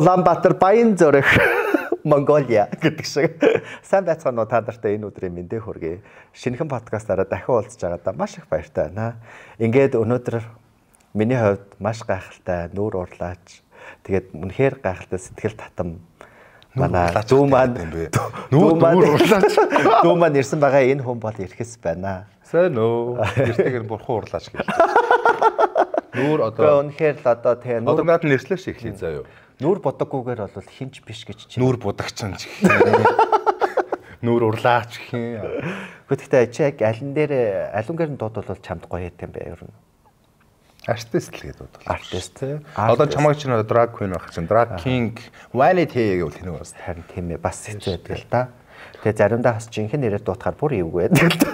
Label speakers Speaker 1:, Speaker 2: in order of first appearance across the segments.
Speaker 1: Улаанбаатар Баян зөрөх Монголиа гэдэг шиг. Сайн байцгаана уу та нартай энэ өдрийн мэндийг хүргэе. Шинэхэн подкастаараа дахин уулзж байгаадаа маш их баяртай байна. Ингээд өнөөдөр миний хувьд маш гайхалтай нүүр урлаач. Тэгээд үнэхээр гайхалтай сэтгэл татам манай дүү маань нүүр маань ирсэн байгаа. Энэ хүн бол Эрхэс байна.
Speaker 2: Сайн үү. Эртэйгээр бурхан урлаач гэж. Нүүр одоо
Speaker 1: үнэхээр л одоо тэгээ
Speaker 2: нүүр одоо наад нэрслээш эхлэе заа юу.
Speaker 1: Нүүр бодоггүйгээр бол хинч биш гэж
Speaker 2: чинь. Нүүр будагч ч гэх юм. Нүүр урлаач гэх юм.
Speaker 1: Гэхдээ чи яг алин дээр алингээр нь дууд бол чамд гоё юм бэ ер нь.
Speaker 2: Артист л гэдэг бодвол.
Speaker 1: Артист.
Speaker 2: Одоо чамайг чинь drag queen байх чинь drag king vanity гэвэл тэнэг бас.
Speaker 1: Харин тийм ээ бас хэцүү байдаг л да. Тэгээ заримдаа бас жинхэнэ нэрээр дуутахаар бүр эвгүй байдаг л да.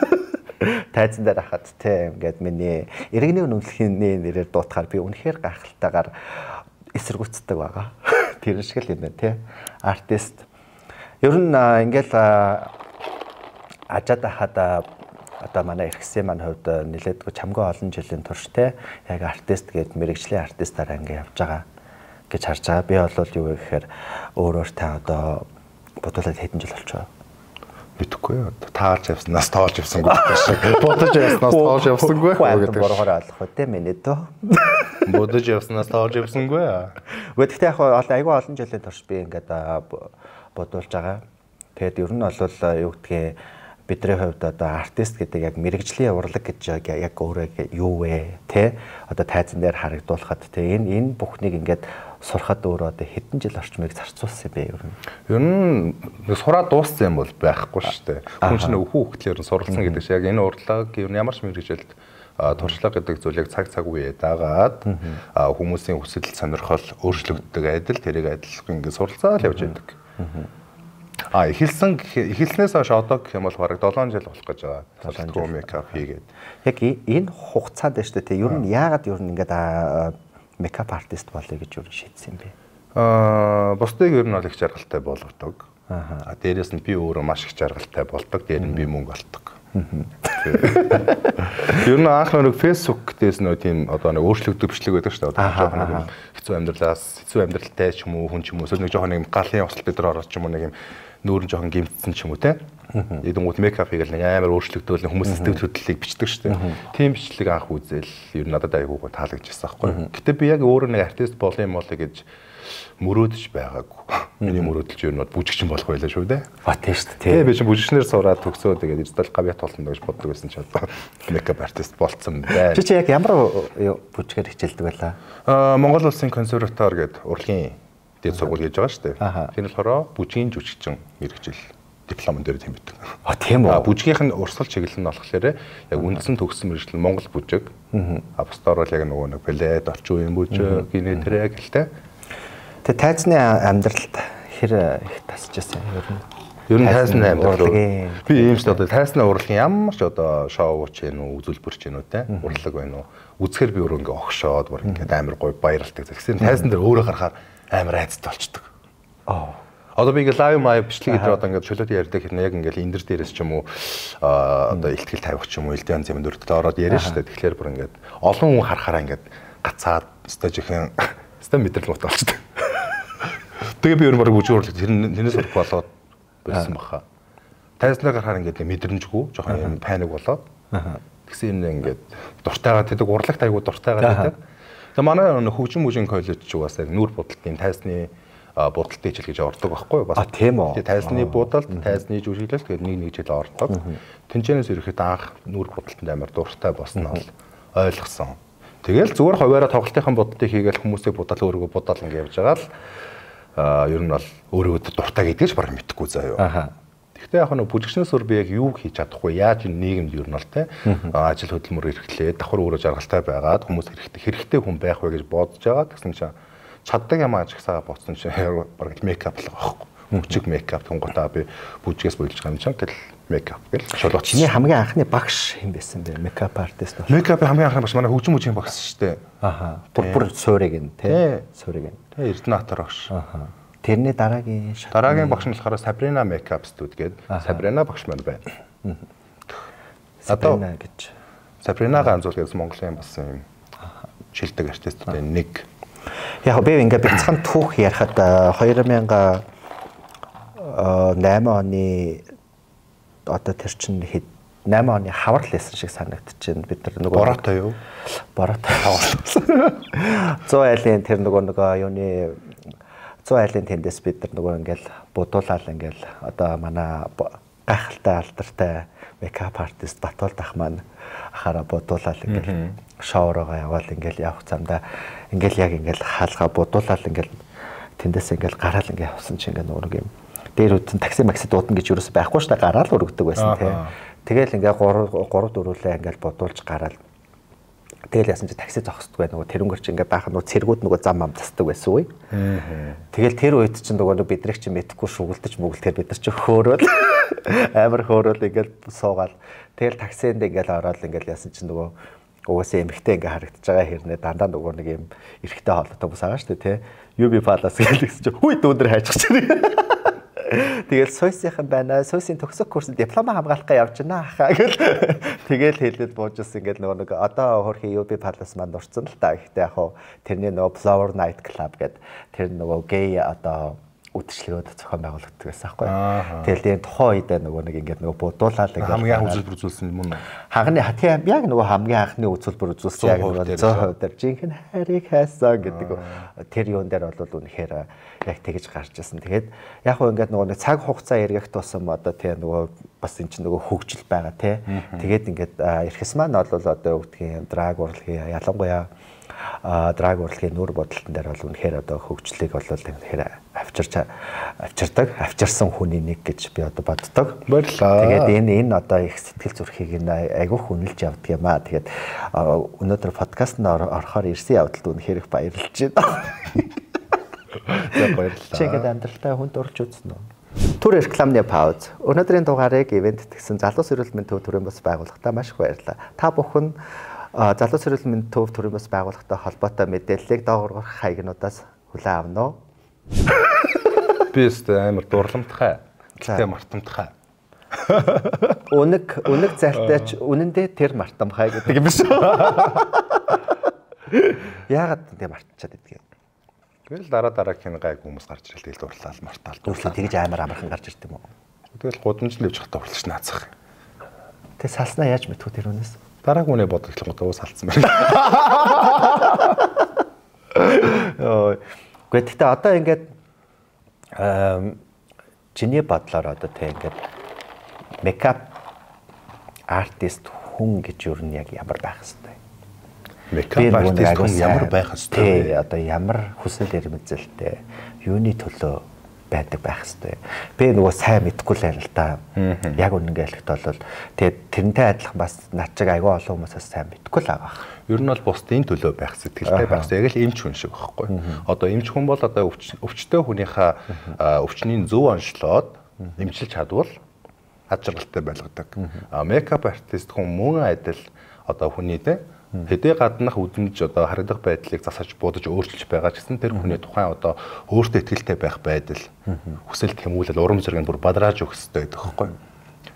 Speaker 1: Тайзан дээр хахад те ингээд миний иргэний үнэмлэхийн нэрээр дуутахаар би үнэхээр гайхалтайгаар эсэргүүцдэг байгаа. Тэр шиг л юм байна те. Артист. Ер нь ингээл ажаад хахад одоо манай Эрхэсийн маань хувьд нэлээдгүй чамгүй олон жилийн турш те яг артист гээд мэрэгжлийн артистаар ингээ явж байгаа гэж харж байгаа. Би бол юу гэхээр өөрөөр та одоо бодуулаад хэдэн жил болчихоо.
Speaker 2: Мэдэхгүй одоо таалж явснаас тоолж явсангүй гэдэг шиг. Бодож явснаас тоолж явсангүй
Speaker 1: гэдэг. Боргоор ойлгох үү те миний дөө.
Speaker 2: Бодож явснаас тоолж явсангүй.
Speaker 1: Гэхдээ яг айгүй олон жилийн турш би ингээд бодуулж байгаа. Тэгээд ер нь бол юу гэдгээ бидний хувьд одоо артист гэдэг яг мэрэгжлийн урлаг гэж яг өөрөө юу вэ те одоо тайзан дээр харагдуулахад те энэ бүхнийг ингээд сурахад өөрөө одоо хэдэн жил орчмыг зарцуулсан юм бэ ер нь?
Speaker 2: Ер нь сураад дууссан юм бол байхгүй шүү дээ. Хүн чинь өхөө хөхтлөөр нь суралцсан гэдэг шиг яг энэ урлаг ер нь ямар ч мэрэгжилд туршлага гэдэг зүйлийг цаг цаг үеэ дагаад хүмүүсийн хүсэл сонирхол өөрчлөгддөг адил тэрийг адилхан ингээд суралцаал явж байдаг. А эхэлснээс хойш одоо гэх юм бол бараг 7 жил болох гэж байгаа. 7 мейкап хийгээд.
Speaker 1: Яг энэ хугацаанд шүү дээ. Ер нь яагаад ер нь ингээд мейкап артист болъё гэж юу шийдсэн юм бэ?
Speaker 2: Бусдыг ер нь бол их жаргалтай болгодог. Аа дээрээс нь би өөрөө маш их жаргалтай болдог. Дээр нь би мөнгө олдог. Ер нь анх нэг Facebook дээрс нөө тийм одоо нэг өөрчлөгдөх бичлэг байдаг шүү дээ. Одоо жоохон нэг хэцүү амьдралаас хэцүү амьдралтай ч юм уу хүн ч юм уу эсвэл нэг жоохон нэг галын осол бид нар ороод ч юм уу нэг юм нүүр нь жоохон гимтсэн ч юм уу те. Эдэнгүүт мейкап хийгээл нэг амар өөрчлөгдөөл хүмүүс сэтгэл хөдлөлийг бичдэг шүү дээ. Тийм бичлэг анх үзэл ер нь надад айгуугаа таалагдчихсан байхгүй. Гэтэ би яг өөрөө нэг артист болно юм болоо гэж мөрөөдөж байгаагүй. Миний мөрөөдөл чинь ер нь бүжигчин болох байлаа шүү дээ.
Speaker 1: А тийм шүү дээ.
Speaker 2: Би чинь бүжигчнэр сураад төгсөө тэгээд Эрдэнэт гавьяат болно гэж боддог байсан чи одоо мейкап артист болцсон байна.
Speaker 1: Чи яг ямар бүжгээр хичээлдэг байлаа?
Speaker 2: Монгол Улсын консерватор гэдэг урлагийн дээд сургууль хийж байгаа шүү дээ. Тэр нь болохоор бүжгийн жүжигчин мэрэгжил диплом дээр тийм байдаг.
Speaker 1: А тийм үү.
Speaker 2: Бүжгийнх нь урсгал чиглэл нь болохоор яг үндсэн төгссөн мэрэгжил нь Монгол бүжиг. А бусдаар бол яг нөгөө нэг балет, орчин үеийн бүжиг, гинэ тэрэ гэлтэй.
Speaker 1: Тэгээ тайзны амьдралд хэр их тасч байсан юм ер нь?
Speaker 2: Ер нь тайзны амьдрал. Би ийм ч одоо тайзны урлагийн ямар ч одоо шоу ч юм уу, үзүүлбэр ч юм уу те, урлаг байна уу. Үзэхээр би өөрөө ингээ огшоод бүр ингээ амар гоё баярлалтай. Тэгсэн тайзан дээр өөрөө гарахаар амар айцтай болчдөг. Одоо би ингээ лайв май бичлэг дээр одоо ингээ чөлөөт ярьдаг хэрнээ яг ингээ эндэр дээрээс ч юм уу одоо илтгэл тавих ч юм уу, элдэн янз юм дөрөвдөл ороод яриа шүү дээ. Тэгэхээр бүр ингээ олон хүн харахаараа ингээ гацаад өстой жихэн өстой мэдрэл мут болчдөг. Тэгээ би ер нь бараг бүжиг урлаг тэрнээс сурах болоод болсон баха. Тайзнаа гарахаар ингээд мэдрэмжгүй жоохон юм паник болоод. Тэгсэн юм ингээд дуртайгаа тэдэг урлагт айгуу дуртайгаа тэдэг. Тэгээ манай хөгжин мүжин коллеж ч угаасаа нүүр будалтын тайзны будалтын хичээл гэж ордог байхгүй юу?
Speaker 1: Бас тийм үү.
Speaker 2: Тэгээ тайзны будалт, тайзны жүжиглэлт тэгээд нэг нэг жил ордог. Тэнчэнээс ерөөхдөө анх нүүр будалтанд амар дуртай болсон нь бол ойлгосон. Тэгэл зүгээр хуваараа тоглолтынхан будалтыг хийгээл хүмүүсийг будаал өөрийгөө будаал ингээд явж байгаа л ер нь бол өөрийгөө дуртай гэдгийг ч бараг мэдэхгүй заа юу. Гэхдээ яг нь бүжигчнээс өөр би яг юу хийж чадахгүй яаж энэ нийгэмд ер нь бол те ажил хөдөлмөр эрхлээ давхар өөрөө жаргалтай байгаад хүмүүс хэрэгтэй хүн байх вэ гэж бодож байгаа. Тэгсэн чинь чаддаг юм ажигсаа бодсон чинь бараг мейкап л байгаа байхгүй. Бүжиг мейкап түнгуутаа би бүжгээс бойлж байгаа юм чинь гэл мейкап гэл шолооч.
Speaker 1: Чиний хамгийн анхны багш хэн байсан бэ? Мейкап артист бол.
Speaker 2: Мейкапын хамгийн анхны багш манай хөгжин бүжгийн багш шүү дээ.
Speaker 1: Аха. Бүр суурийг нь тий. Суурийг нь.
Speaker 2: Тий, Эрдэнэтар багш.
Speaker 1: Аха. Тэрний дараагийн шат.
Speaker 2: Дараагийн багш нь болохоор Сабрина мейкап студ гээд Сабрина багш маань байна.
Speaker 1: Сабрина гэж.
Speaker 2: Сабрина Ганзуул гэсэн Монголын бас юм шилдэг артистуудын нэг.
Speaker 1: Яг би ингээ бяцхан түүх ярихад 2008 оны одоо тэр чинь 8 оны хавар л байсан шиг санагдчихэв. Бид нар нөгөө
Speaker 2: Бороотой юу?
Speaker 1: Бороотой хавар. 100 айлын тэр нөгөө юуны 100 айлын тэндээс бид нар нөгөө ингээл будуулаад ингээл одоо манай гайхалтай алдартай makeup artist Батуул дах маань ахаараа будуулаад ингээл шоу руугаа яваал ингээл явах замдаа ингээл яг ингээл хаалгаа будуулаад ингээл тэндээс ингээл гараал ингээл явсан чинь ингээ нөгөө нэг юм дээр үтэн такси макси дуудана гэж юуроос байхгүй шүү дээ, гараал өргөдөг байсан тий. Тэгэл ингээ 3 4-лээ ингээл будуулж гараал. Тэгэл яасан чи такси зогсдгүй нөгөө тэрнгэр чи ингээ баахан нөгөө цэргүүд нөгөө зам ам засдаг байсан үе. Тэгэл тэр үед чинь нөгөө бидрийг чи мэдхгүй шүгэлдэж мүгэлдэхээр бид нар чи хөөрөөл амар хөөрөөл ингээл суугаал. Тэгэл таксинд ингээл ороод ингээл яасан чинь нөгөө угаасаа эмэгтэй ингээ харагдаж байгаа хэрнээ дандаа нөгөө нэг юм эрэгтэй хоолойтой хүмүүс байгаа шүү дээ тий. UB Palace гэл гэсэн чи хүй дүүнэр хайчих чинь. Тэгэл сойсынхан байна. Сойсын төгсөх курсд диплома хамгаалах га явж байна хаа гэл. Тэгэл хэлээд буужсэн ингээл нөгөө нэг одоо хөрхи UB Palace маань дурцсан л та. Гэхдээ яг хуу тэрний нөгөө Flower Night Club гэд тэр нөгөө гей одоо үдшилгөөд зохион байгуулагддаг байсан аахгүй. Тэгэл тийм тухайн үедээ нөгөө нэг ингээд нөгөө будуулаад
Speaker 2: ингээд хамгийн анх үзүүлбэр үзүүлсэн юм уу?
Speaker 1: Хаганы тийм яг нөгөө хамгийн анхны үзүүлбэр үзүүлсэн яг нөгөө 100% дээр жинхэнэ хайрыг хайсан гэдэг тэр юун дээр бол үнэхээр яг тэгж гарч ирсэн. Тэгээд яг хөө ингээд нөгөө нэг цаг хугацаа эргэх тусам одоо тийм нөгөө бас эн чинь нөгөө хөгжил байгаа тий. Тэгээд ингээд эрхэс маань бол одоо өвдгийн драг урлагийн ялангуяа драг урлагийн нүүр бодолтон дээр бол үнэхээр одоо хөгжлийг бол үнэхээр авчирдаг, авчирсан хүний нэг гэж би одоо боддог.
Speaker 2: Баярлалаа.
Speaker 1: Тэгээд энэ одоо их сэтгэл зүрхийг нь айгүйх үнэлж явдаг юм аа. Тэгээд өнөөдөр подкастт орохоор ирсэн явдалд үнэхээр их баярлж байна.
Speaker 2: За баярлалаа.
Speaker 1: Чи ингээд амьдралтай хүнд уралж үзсэн үү? Түр рекламны пауз. Өнөөдрийн дугаарыг ивент тэгсэн залуус эрүүл мэндийн төв төрийн бас байгууллагатай маш их баярлалаа. Та бүхэн залуус эрүүл мэндийн төв төрийн бас байгууллагатай холбоотой мэдээллийг доогуур хаягнуудаас хүлээн авна уу?
Speaker 2: Би өстэй амар дурламтгай. Гэтэ мартамтгай.
Speaker 1: Үнэг зайлтайч үнэндээ тэр мартамхай гэдэг юм биш үү? Яагаад тийм мартчихад идэх юм?
Speaker 2: Тэгэл дараа дараагийн гайг хүмүүс гарч ирэл тэгэл дурлал мартаал.
Speaker 1: Дурлал тэгж амар амархан гарч ирд юм уу?
Speaker 2: Тэгэл гудамжинд явж хатаа хурлаж наацах.
Speaker 1: Тэг салснаа яаж мэдхүү тэр үнээс?
Speaker 2: Дараагийн үнэ бодлогоо өө салцсан байна.
Speaker 1: Йоо. Гэхдээ одоо ингээд чиний бодлоор одоо тэг ингээд makeup artist хүн гэж юу нь яг ямар байх хэвтэй?
Speaker 2: Makeup artist хүн ямар байх хэвтэй?
Speaker 1: Тий, одоо ямар хүсэл эрмэлзэлтэй, юуны төлөө байдаг байх хэвтэй. Би нөгөө сайн мэдэхгүй л байна л да. Яг үнэнгээ хэлэхэд бол тэгээд тэрнтэй адилхан бас над чиг айгүй олон хүмүүсээс сайн мэдэхгүй л байгаа.
Speaker 2: Ер нь бол бусдын төлөө байх сэтгэлтэй байх. Яг л эмч хүн шиг байхгүй. Одоо эмч хүн бол одоо өвчтөй хүнийхээ өвчний зөв онцлоод эмчилж чадвал ад жаргалтай байлгадаг. А makeup artist хүн мөн адил одоо хүний те хэдий гаднах үдэмж одоо харагдах байдлыг засаж будаж өөрчилж байгаа ч гэсэн тэр хүний тухайн одоо өөртөө итгэлтэй байх байдал хүсэл тэмүүлэл урам зориг нь бүр бадрааж өгөх ёстой гэдэг байхгүй.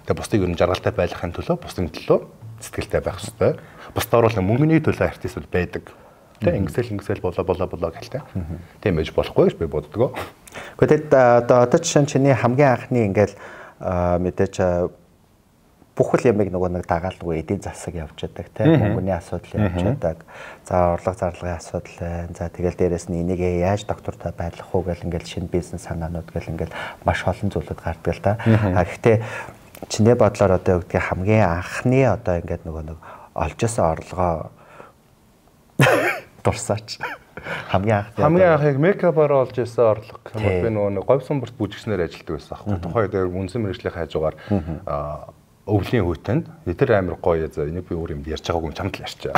Speaker 2: Тэгээ бусдыг ер нь жаргалтай байлгахын төлөө бусдын төлөө сэтгэлтэй байх ёстой. Бусдаар бол мөнгөний төлөө артистууд байдаг. Тэ ингэсэл болоо гэлтэй. Тийм байж болохгүй гэж би боддгоо.
Speaker 1: Гэхдээ тэгэд одоо жишээ нь чиний хамгийн анхны ингээл мэдээж бүх л ямыг нөгөө нэг дагаал нөгөө эдийн засаг явж байдаг тийм мөнгөний асуудал явж байдаг. За орлого зарлагын асуудал байна. За тэгэл дээрэс нь энийг яаж доктортой байлгах уу гэл ингээл шинэ бизнес санаанууд гэл ингээл маш олон зүйлүүд гардаг л да. А гэхдээ чиний бодлоор одоо юу гэдгийг хамгийн анхны одоо ингээд нөгөө нэг олж исэн орлогоо дурсаач. Хамгийн
Speaker 2: анх яг makeup-аар олж исэн орлого гэх юм бол би нөгөө нэг говьсон бүрт бүжигчнээр ажилладаг байсан аахгүй. Тухайн үед үнсэн мэргэжлийн хажуугаар өвлийн хүйтэнд тэр амар гоё заа энийг би өөр юм ярьж байгаагүй чамд л ярьчаа.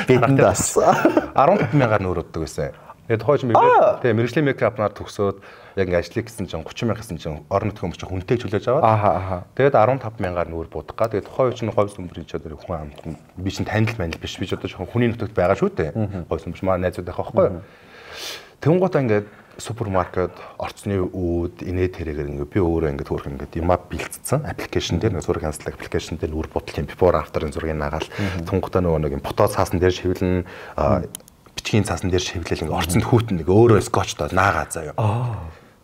Speaker 1: Бидэнд бас
Speaker 2: 15 мянгаар нүүр уддаг байсан. Тэгээд тухайн чинь тэгээ мэргэжлийн makeup-наар төгсөөд яг ингэ ажлыг гэсэн чинь 30 мянга гэсэн чинь орон нутгийн хүмүүс чинь хүнтэй чөлөөж аваад. Тэгээд 15 мянгаар нүүр будах га. Тэгээд тухайн үе чинь говь сүмбэр ч одоо хүн амт би чинь танил манил биш. Би ч одоо жоохон хүний нутагт байгаа шүү дээ. Говь сүмбэр манай найзууд байх байхгүй. Тэнгуутаа ингээд супермаркет орцны үүд инээ тэрээр ингээ би өөрөө ингээ хөөрхөн ингээ юмаа бэлтцсэн аппликейшн дээр нэг зураг хяналтын аппликейшн дээр нүүр будал юм before after-ын зургийг нагаал тунгатаа нөгөө нэг юм фото цаасан дээр шивлэн Жижигэн цаасан дээр шивлээл ингээ орцонд хүүтэн нэг өөрөө скотчтой наагаа заяа.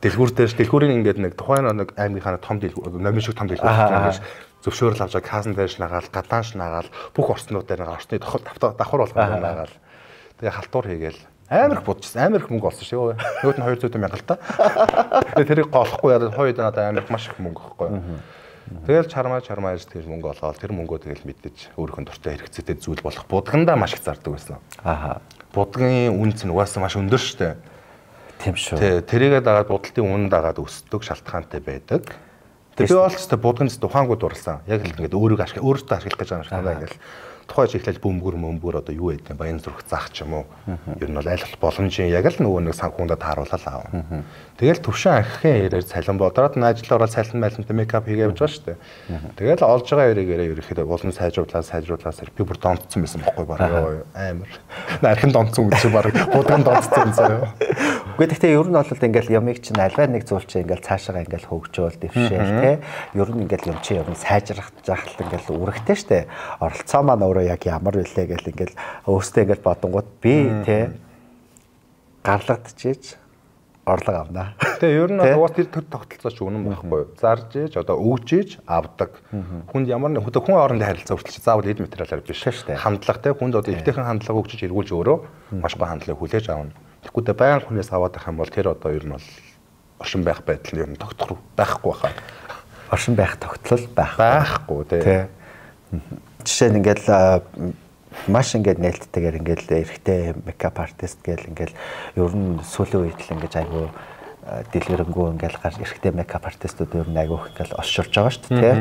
Speaker 2: Дэлгүүр дээр дэлгүүрийн ингээд нэг тухайн нэг аймгийнхаа том дэлгүүр номын шиг том дэлгүүр ингээд зөвшөөрөл авч каасан дээр шнагаал гадаан шнагаал бүх орцнууд дээр нагаал орцны давхар болгоно нагаал. Тэгээ халтур хийгээл амар их будчихсан, амар их мөнгө олсон шүү. Нөгөөт нь 200 мянга л та. Тэгээ тэрийг голохгүй яа хоёр надад амар их маш их мөнгө өгөхгүй. Тэгэл чармаа яаж тэр мөнгө олоод тэр мөнгөө тэгэл мэдээж өөрийнх нь дуртай хэрэгцээтэй зүйл болох будгандаа маш их зардаг байсан.
Speaker 1: Аха.
Speaker 2: Будгийн үн цэн угаасаа маш өндөр шүү дээ.
Speaker 1: Тийм шүү.
Speaker 2: Тэ тэрийгээ дагаад будалтын үн дагаад өсдөг шалтгаантай байдаг. Тэгээ би бол ч тэ будганд тухаангүй дурлсан. Яг л ингээд өөрийгөө өөртөө ашиглах гэж байгаа юм шиг надаа ингээд тухайн ч эхлээл бөмбөр одоо юу гэдэг баян зүрх заах ч юм уу. Ер нь бол аль болох боломжийн яг л нөгөө нэг санхүүндээ тааруулаад аав. Тэгэл төвшин анхихын хэрээр цалин бодроод нь ажил ороод цалин майлантай мейкап хийгээ явж байгаа шүү дээ. Тэгэл олж байгаа хэрэгээрээ ерөөхдөө улам сайжруулаад би бүр донтцсон байсан бохгүй баг амар. Архин донтцсон гэж баг будган донтцсон заяа.
Speaker 1: Үгүй гэхдээ ер нь бол ингээл ямыг чинь альва нэг зүйл чинь ингээл цаашаа ингээл хөгжөөл дэвшээл те. Ер нь ингээл юм чи ер нь сайжрах жахалт ингээл үүрэгтэй штэ. Оролцоо маань өөрөө яг ямар вүлээ гэл ингээл өөртөө ингээл бодонгууд би те гарлагдчихэж орлого авнаа.
Speaker 2: Тэгээ ер нь угаас тэр төр тогтолцоо ч үнэн байхгүй. Зарж ээж одоо өгж ээж авдаг. Хүнд ямар нэг хүн хоорондын харилцаа хүртэл заавал эд материалаар биш. Хандлага те хүнд одоо эвтэйхэн хандлага өгч эргүүлж өөрөө маш гоо хандлага хүлээж авна. Тэгэхгүй тэ баян хүнээс аваад байх юм бол тэр одоо ер нь бол оршин байх байдал нь ер нь тогтох байхгүй хаа.
Speaker 1: Оршин байх тогтлол
Speaker 2: байхгүй те.
Speaker 1: Жишээ нь ингээл маш ингээд нээлттэйгээр ингээл эрэгтэй makeup artist гэл ингээл ер нь сүүлийн үед л ингээд айгүй дэлгэрэнгүй ингээл гар эрэгтэй makeup artist ууд ер нь айгүй их ингээл олширч байгаа шүү дээ тий.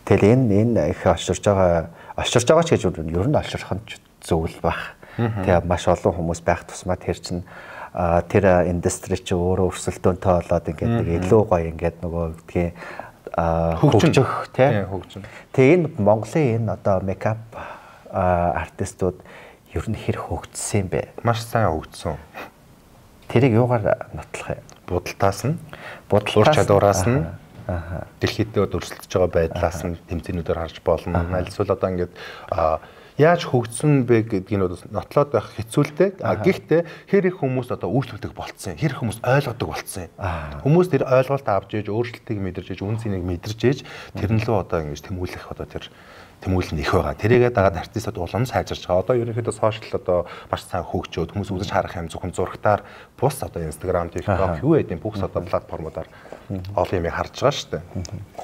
Speaker 1: Тэгэл энэ их олширч байгаа ч гэж ер нь олширх нь зөв л байх. Тэгээ маш олон хүмүүс байх тусмаа тэр чинь тэр индастри чи өөрөө өрсөлдөөнтэй болоод ингээд нэг илүү гоё ингээд нөгөө гэдгийг хөгжих тий. Тэгээ энэ Монголын энэ одоо makeup artist ууд ер нь хэр хөгжсөн юм бэ?
Speaker 2: Маш сайн хөгжсөн.
Speaker 1: Тэрийг юугаар нотлох юм?
Speaker 2: Будалтаас нь, ур чадвараас нь, дэлхийд өрсөлдөж байгаа байдлаас нь тэмцээнүүдээр харж болно. Аль эсвэл одоо ингээд яаж хөгжсөн бэ гэдгийг нь нотлоод байх хэцүү л дээ. А гэхдээ хэр их хүмүүс одоо үйлчлүүлдэг болцсон, хэр их хүмүүс ойлгодог болцсон. Хүмүүс тэр ойлголт авч ээж, өөрчлөлтийг мэдэрч ээж, үн цэнийг мэдэрч ээж, тэрэн лөө одоо ингэж тэмүүлэх одоо тэр тэмүүлэл нь их байгаа. Тэрийгээ дагаад артистууд улам сайжирч байгаа. Одоо ерөнхийдөө сошиал одоо маш сайн хөгжөөд хүмүүс үзэж харах юм зөвхөн зурагтаар бус одоо Instagram, TikTok юу гэдэг бүх одоо платформудаар олон юмыг харж байгаа шүү дээ.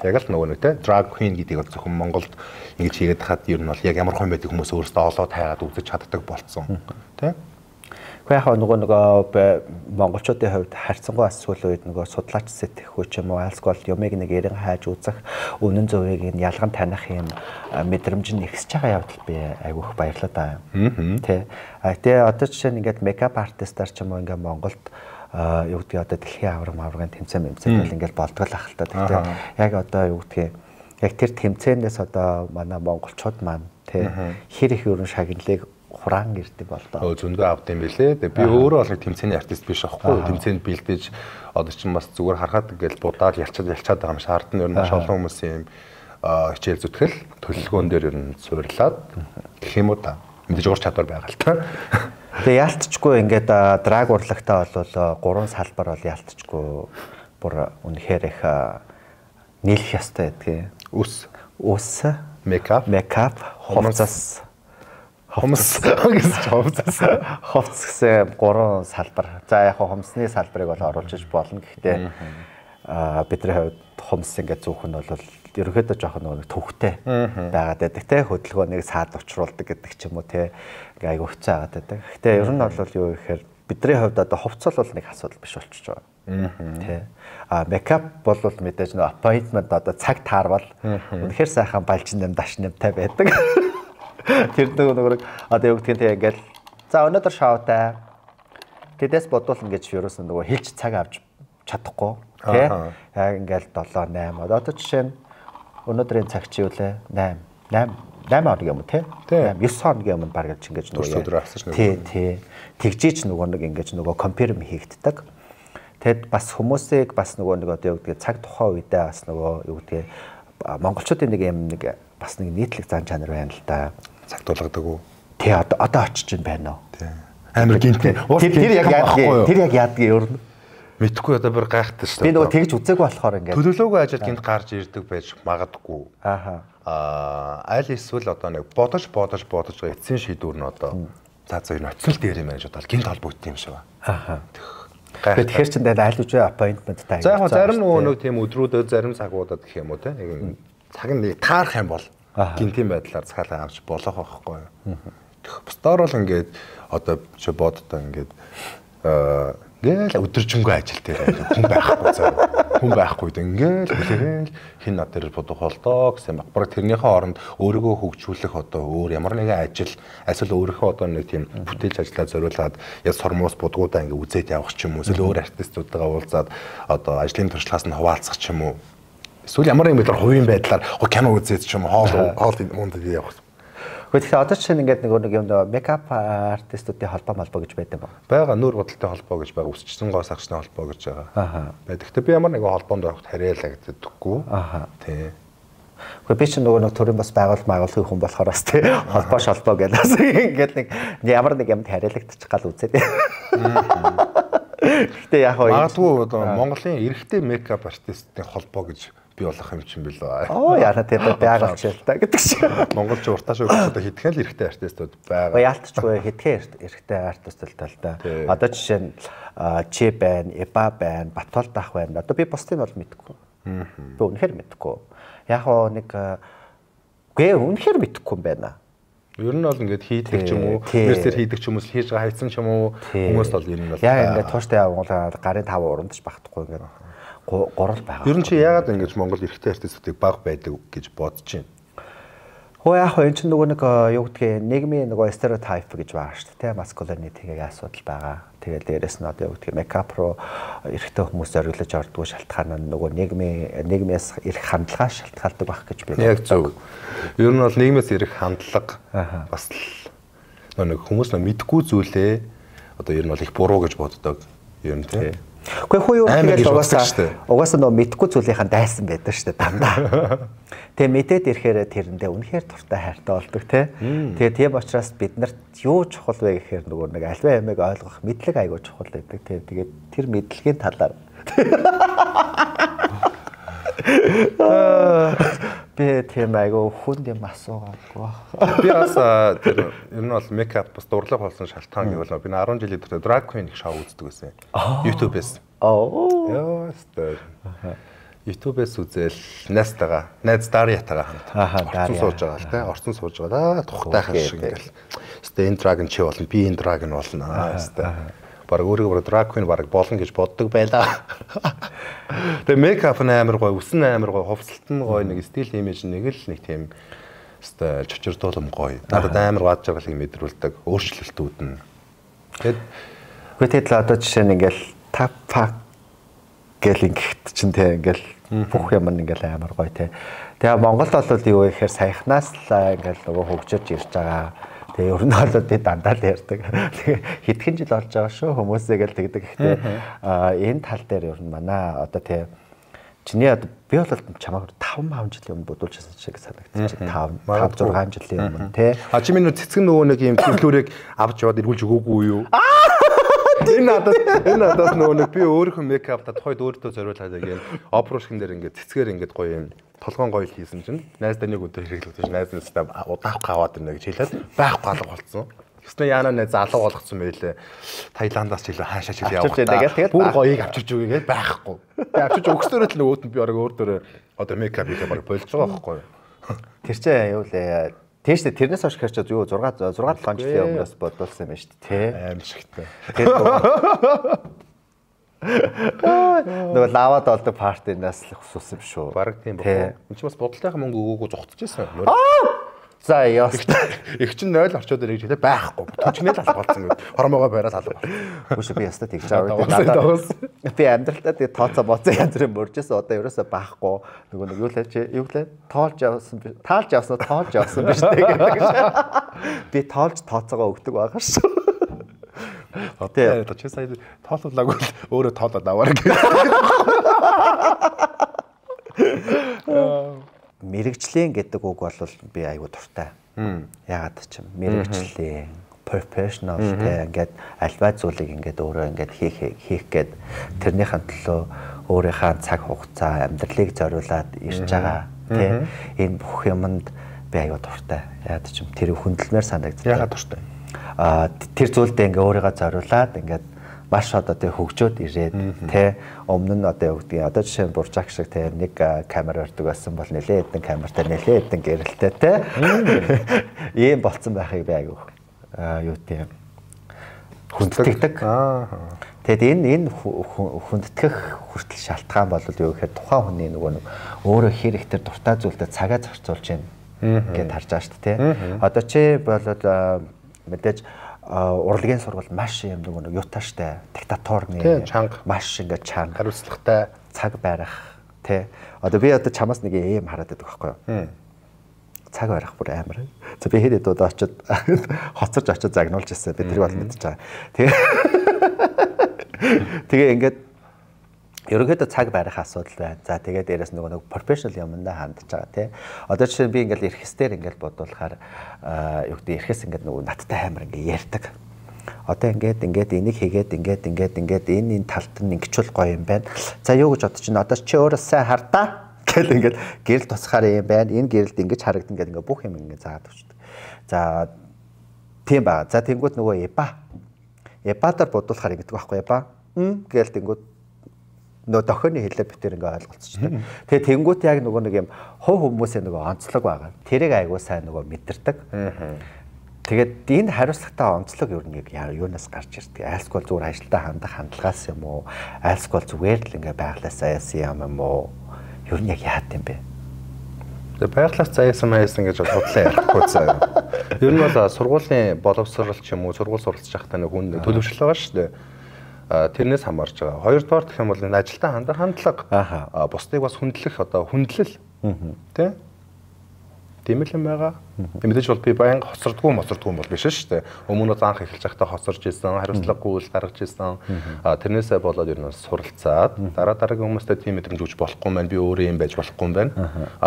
Speaker 2: Яг л нөгөө нэг те drag queen гэдгийг бол зөвхөн Монголд ингэж хийгээд хахад ер нь бол яг ямар хүн байдаг хүмүүс өөрсдөө олоод хайгаад үзэж чаддаг болцсон. Тэ?
Speaker 1: Гэхдээ яг нөгөө монголчуудын хувьд харьцангуй бас сүүлийн үед нөгөө судлаач сэтгэхүй ч юм уу альсгүй бол юмыг нэг эрен хайж үзэх үнэн зөвийг нь ялган таних юм мэдрэмж нь ихсэж байгаа явдал би айгүйх баярлалаа даа. Тэ. А тэгээ одоо жишээ нь ингээд makeup artist аар ч юм уу ингээд Монголд юу гэдгийг одоо дэлхийн аварга маврын тэмцээн мэмцээн гэл ингээд болдгол ах л та. Тэгэхээр яг одоо юу гэдгийг яг тэр тэмцээнээс одоо манай монголчууд маань тэ хэр их өрн шагналыг хураан ирдэг болдоо.
Speaker 2: Зөндөө авд юм билээ. Тэгээ би өөрөө бол нэг тэмцээний артист биш аахгүй. Тэмцээнд бэлдэж одоо чинь бас зүгээр харахад ингээл будаад ялчаад байгаа юм шиг ард нь ер нь маш олон хүмүүсийн юм хичээл зүтгэл төлөвлөгөөн дээр ер нь суурлаад гэх юм уу та. Мэдээж ур чадвар байгаа л та.
Speaker 1: Тэгээ яалтчгүй ингээд драг урлагтаа бол гурван салбар бол яалтчгүй бүр үнэхээр их нийлэх ёстой гэдгийг.
Speaker 2: Үс,
Speaker 1: мейкап, хувцас.
Speaker 2: Хумс гэж хувцас.
Speaker 1: Хувцас гэсэн гурван салбар. За яг хумсны салбарыг бол оруулж иж болно. Гэхдээ бидний хувьд хумс ингээд зүүх нь бол ерөнхийдөө жоохон нөгөө төвхтэй байгаад байдаг те. Хөдөлгөөнийг саад учруулдаг гэдэг ч юм уу те. Ингээ айгу хэцүү байгаад байдаг. Гэхдээ ер нь бол юу гэхээр бидний хувьд одоо хувцас бол нэг асуудал биш болчихж байгаа. Тэ. А мейкап бол мэдээж нөгөө appointment одоо цаг таарвал үнэхээр сайхан балжин нэм даш нэмтэй байдаг. Тэр нөгөө одоо юу гэдгийг те ингээл за өнөөдөр шоутай. Тэдээс бодуулна гэж ерөөсөн нөгөө хэлж цаг авч чадахгүй тий. Яг ингээл 7 8 одоо жишээ нь өнөөдрийн цаг чи юу лээ 8 8 8 хоног юм тий. 8 9 хоногийн өмнө баг гэж ингэж
Speaker 2: нөгөө өдөр авсан шнэ.
Speaker 1: Тий, тий. Тэгжээч нөгөө нэг ингэж нөгөө confirm хийгддэг. Тэгэд бас хүмүүсийг бас нөгөө нэг одоо юу гэдгийг цаг тухайн үедээ бас нөгөө юу гэдгийг монголчуудын нэг юм нэг бас нэг нийтлэг зан чанар байна л да.
Speaker 2: Цаг тулгадаг уу?
Speaker 1: Тий, одоо очиж байна уу?
Speaker 2: Тий. Амар гинтээ.
Speaker 1: Тэр яг яадгийг. Тэр яг яадгийг ер нь.
Speaker 2: Мэдхгүй одоо бүр гайхдаг шүү
Speaker 1: дээ. Би нөгөө тэгж үзээгүй болохоор ингээд.
Speaker 2: Төлөвлөөгүй ажил гинт гарч ирдэг байж магадгүй.
Speaker 1: Ааха.
Speaker 2: Аль эсвэл одоо нэг бодож байгаа эцсийн шийдвэр нь одоо за энэ очсон л дээр юм байна гэж бодоод гинт холбогдсон юм шиг байна.
Speaker 1: Ааха. Тэгэхээр чинь аль үжи appointment та.
Speaker 2: За яг зарим нөгөө нэг тийм өдрүүдэд зарим цагуудад гэх юм уу те. Нэг цаг нь нэг таарах юм бол гинтийн байдлаар цагаалаа авч болох байхгүй юу. Бусдаар бол ингээд одоо чи боддоо ингээд ингээл өдөржингөө ажил дээр хүн байхгүй заа. Хүн байхгүй дээ ингээл хүлээгээл хин над дээр бодох болдоо гэсэн баг. Бараг тэрнийхээ оронд өөрийгөө хөгжүүлэх одоо өөр ямар нэгэн ажил эсвэл өөрийнхөө одоо нэг тийм бүтээлч ажиллаа зориулаад яг сормуус будгуудаа ингээ үзээд явах ч юм уу. Эсвэл өөр артистуудтайгаа уулзаад одоо ажлын туршлагаас нь хуваалцах ч юм уу. Эсвэл ямар нэгэн байдлаар хувийн байдлаар кино үзээд ч юм уу хоол мундад явах.
Speaker 1: Тэгэхээр одоо чинь ингээд нэг юм мейкап артистуудын холбоо гэж байдаг юм байна.
Speaker 2: Байгаа нүүр бодолтой холбоо гэж байгаа, өсчихсэн гоо сагчны холбоо гэж байгаа.
Speaker 1: Аа.
Speaker 2: Байдаг. Гэхдээ би ямар нэгэн холбоонд ороход хариалагддаггүй.
Speaker 1: Аа.
Speaker 2: Тий.
Speaker 1: Гэхдээ би чинь нөгөө нэг төрийн бас байгууллагын хүн болохоор бас тий холбоо шолбоо гэж бас ингээд нэг ямар нэг юмд хариалагдчих гал үзээд. Гэхдээ яг
Speaker 2: хоо магадгүй одоо Монголын эрэгтэй мейкап артистын холбоо гэж би болох юм чинь билүү.
Speaker 1: Оо яна тийм байгуулч л та гэдэг чинь.
Speaker 2: Монголч уртааш өгөх одоо хэдхэн л эрэгтэй артистууд байгаа.
Speaker 1: Яалтчгүй хэдхэн эрэгтэй артист л та л да. Одоо жишээ нь Чи байна, Эба байна, Батол дах байна. Одоо би бусдыг бол мэдэхгүй. Би үнэхээр мэдэхгүй. Яг хоо нэг гээ үнэхээр мэдэхгүй юм байна.
Speaker 2: Ер нь бол ингээд хийдэг ч юм уу, мерсээр хийдэг ч юм уу, хийж байгаа хайцсан ч юм уу хүмүүс бол ер нь бол
Speaker 1: яг ингээд тууштай явгал гарын 5 урамдч багтахгүй ингээд гурал байгаа.
Speaker 2: Ер нь чи яагаад ингэж Монгол эрэгтэй артистуудыг баг байдаг гэж бодож байна?
Speaker 1: Хөө яг хөө эн чинь нөгөө нэг юу гэдгийг нийгмийн нөгөө стереотип гэж байгаа шүү дээ. Маскулинитигийн асуудал байгаа. Тэгээд дээрэс нь одоо юу гэдгийг мейкап руу эрэгтэй хүмүүс зориглож ордгоо шалтгаан нь нөгөө нийгмээс ирэх хандлагаас шалтгаалдаг байх гэж би.
Speaker 2: Яг зөв. Ер нь бол нийгмээс ирэх хандлага бас л нэг хүмүүс нөө мэдгүй зүйлээ одоо ер нь бол их буруу гэж боддог юм тий.
Speaker 1: Гэхдээ хөө юу тэгэл угаасаа нөгөө мэдгүй зүйлийнхэн дайсан байдаг шүү дээ дандаа. Тэгээ мэдээд ирэхээр тэрэндээ үнэхээр дуртай хайртай болдог тий. Тэгээ тийм учраас бид нарт юу чухал вэ гэхээр нөгөө нэг альва ямыг ойлгох мэдлэг айгүй чухал байдаг тий. Тэгээд тэр мэдлэгийн талаар би тийм айгүй хүнд юм асуугаагүй.
Speaker 2: Би бас тэр ер нь бол мейкап бас дурлаг болсон шалтгаан гэвэл би 10 жилийн турш drag queen их шоу үздэг байсан. YouTube-ээс.
Speaker 1: Оо.
Speaker 2: Яа, өстой. YouTube-ээс үзэл найзтайгаа, найз Дарьятайгаа хамт.
Speaker 1: Орцсон
Speaker 2: сууж байгаа л те. Орцсон сууж байгаа. Тухтайхан шиг ингээл. Өстой энэ drag нь чи болно, би энэ drag нь болно. Өстой. Бараг өөрийгөө drag queen бараг болно гэж боддог байлаа. Тэгээ мейкап нь амар гоё, үс нь амар гоё, хувцалт нь гоё, нэг стил имиж нэг л нэг тийм өстой чочирдуулам гоё. Надад амар гад жаргалыг мэдрүүлдэг өөрчлөлтүүд нь.
Speaker 1: Тэгэд үгүй тэгэл одоо жишээ нь ингээл тап гэл ингэхт чинь те ингээл бүх юм ингээл амар гоё те. Тэгээ Монголд бол юу гэхээр саяхнаас л ингээл нөгөө хөгжиж ирж байгаа. Тэгээ ер нь бол би дандаа л ярьдаг. Тэгээ хэдхэн жил болж байгаа шүү хүмүүсээ гэл тэгдэг. Гэхдээ энэ тал дээр ер нь манай одоо тий чиний одоо би бол чамайг 5 жилийн өмнө бодуулчихсан шиг санагдчих. 5 6 жилийн өмнө тий.
Speaker 2: А чи минь цэцгэн нөгөө нэг юм төлөөрийг авч яваад эргүүлж өгөөгүй юу? Энэ надаас нөгөө нэг би өөрийнхөө мейкапта тухайд өөртөө зориулаад яг юм опрошкин дээр ингээд цэцгээр ингээд гоё юм толгоон гоё хийсэн чинь найздаа нэг өдөр хэрэглэгдэж найз нэстээ удаахгүй аваад ирнэ гэж хэлээд байхгүй алга болцсон. Тэгснэ яана найз алга болгоцсон байлээ. Таиландаас ч илүү хаашаа ч илүү явах та. Бүр гоёыг авчирч өгье гэж байхгүй. Тэгээ авчирч өгснөөрөө л нөгөөт нь би бараг өөр дөрөө одоо мейкап хийхээ бараг болж байгаа байхгүй юу?
Speaker 1: Тэр чинь юу лээ? Тийм шүү дээ. Тэрнээс хойш хэрч юу 6 7 жилийн өмнөөс бодуулсан юм шүү дээ, тий.
Speaker 2: Аимшигтай.
Speaker 1: Нөгөө лавад болдог партинаас л өссөн юм шүү.
Speaker 2: Бараг тийм баг. Энд чинь бас бодолтойхон мөнгө өгөөгүй зугтчихсан.
Speaker 1: За ёс.
Speaker 2: Их чинь 0 орчууд ирэх хэлээ байхгүй. Төчнөө л алга болсон гэдэг. Хормоогоо бариад алга болсон.
Speaker 1: Үгүй би ястаа тэгж аваад надад. Би амьдралтаа тэгээ тооцоо боцоо янз бүрийн мөржсэн. Одоо ерөөсөө байхгүй. Нөгөө нэг юу лээ чи юу лээ? Тоолж явсан би. Таалж явсан тоолж явсан биш үү гэдэг шиг. Би тоолж тооцоогоо өгдөг байгаа шүү.
Speaker 2: Тэгээ чи сая тоолуулаагүй л өөрөө тоолоод аваарай гэх.
Speaker 1: Мэрэгжлийн гэдэг үг бол би айгүй дуртай. Яагаад ч юм мэрэгжлийн, professional те ингээд альва зүйлийг ингээд өөрөө ингээд хийх гээд тэрнийхэн төлөө өөрийнхөө цаг хугацаа амьдралыг зориулаад ирж байгаа те энэ бүх юмд би аюу дуртай. Яад ч юм тэр хүндлэмээр санагддаг.
Speaker 2: Яагаад дуртай?
Speaker 1: Тэр зүйлдээ ингээ өөрийгөө зориулаад ингээд маш одоо тэг хөгжөөд ирээд те өмнө нь одоо юу гэдгийг одоо жишээ нь Буржак шиг те нэг камер өрдөг байсан бол нэлээд хэдэн камертай нэлээд хэдэн гэрэлтэй те ийм болцсон байхыг би аюу юу тийм хүндэтгэдэг. Тэгэд энэ хүндэтгэх хүртэл шалтгаан бол юу гэхээр тухайн хүний нөгөө нэг өөрөө хэр их тэр дуртай зүйлдээ цагаа зарцуулж байна гэд харж байгаа шүү дээ те. Одоо чи болоод мэдээж урлагийн сургууль маш юм нөгөө нэг юутай штэ диктаторны
Speaker 2: чанга
Speaker 1: маш ингээд чанга
Speaker 2: хариуцлагатай
Speaker 1: цаг барих те. Одоо би одоо чамаас нэг юм хараад байдаг байхгүй юу? Цаг барих бүр амар. За би хэд хэд удаа очиод хоцорж очиод загнуулж ирсэн. Би тэрийг бол мэдчихэж байгаа. Тэгээ ингээд ерөнхийдөө цаг барих асуудал байна. За тэгээд дээрэс нөгөө нэг professional юмдаа хандж байгаа тий. Одоо жишээ нь би ингээл эрхэс дээр ингээл бодуулахаар юу гэдэг эрхэс ингээд нөгөө надтай амар ингээд ярьдаг. Одоо ингээд энийг хийгээд ингээд энэ талд нь ингэчүүл гоё юм байна. За юу гэж бодож чинь одоо чи өөрөө сайн хардаа гэл ингээд гэрэл тусахаар юм байна. Энэ гэрэлд ингэж харагдана гэдэг ингээд бүх юм ингээд заагаад өчтдөг. За тийм ба. За тэнгууд нөгөө эба. Эбадаар бодуулахаар ингэдэг байхгүй эба. Гээл тэнгууд нөө дохионы хэлээр битэр ингээ ойлголцчихдаг. Тэгээ тэнгуут яг нөгөө нэг юм хувь хүмүүсийн нөгөө онцлог байгаа. Тэрийг айгуу сайн нөгөө мэдэрдэг. Тэгээд энэ хариуцлагатай онцлог ер нь яг юунаас гарч ирдэг? Айлсгүй зүгээр ажилдаа хандах хандлагаас юм уу? Айлсгүй зүгээр л ингээ байглаасаа яасан юм уу? Ер нь яг яад юм бэ?
Speaker 2: Тэгээ байглаас заяасан маяасан гэж бодлоо ярихгүй заа. Ер нь бол сургуулийн боловсрол ч юм уу, сургууль суралцж байхдаа нэг хүн төлөвшөл байгаа шүү дээ. Тэрнээс хамаарч байгаа. Хоёрдугаар гэх юм бол энэ ажилдаа хандах хандлага. Бусдыг бас хүндлэх одоо хүндлэл. Тэ? Тийм л юм байгаа. Мэдээж бол би байнга хоцордгүй бол биш шүү дээ. Өмнө нь анх эхэлж байхдаа хоцорж исэн, хариуцлагагүй үйл гаргаж исэн. Тэрнээсээ болоод ер нь суралцаад дараа дараагийн хүмүүстэй тийм мэдрэмж өгч болохгүй маань би өөрөө юм байж болохгүй юм байна.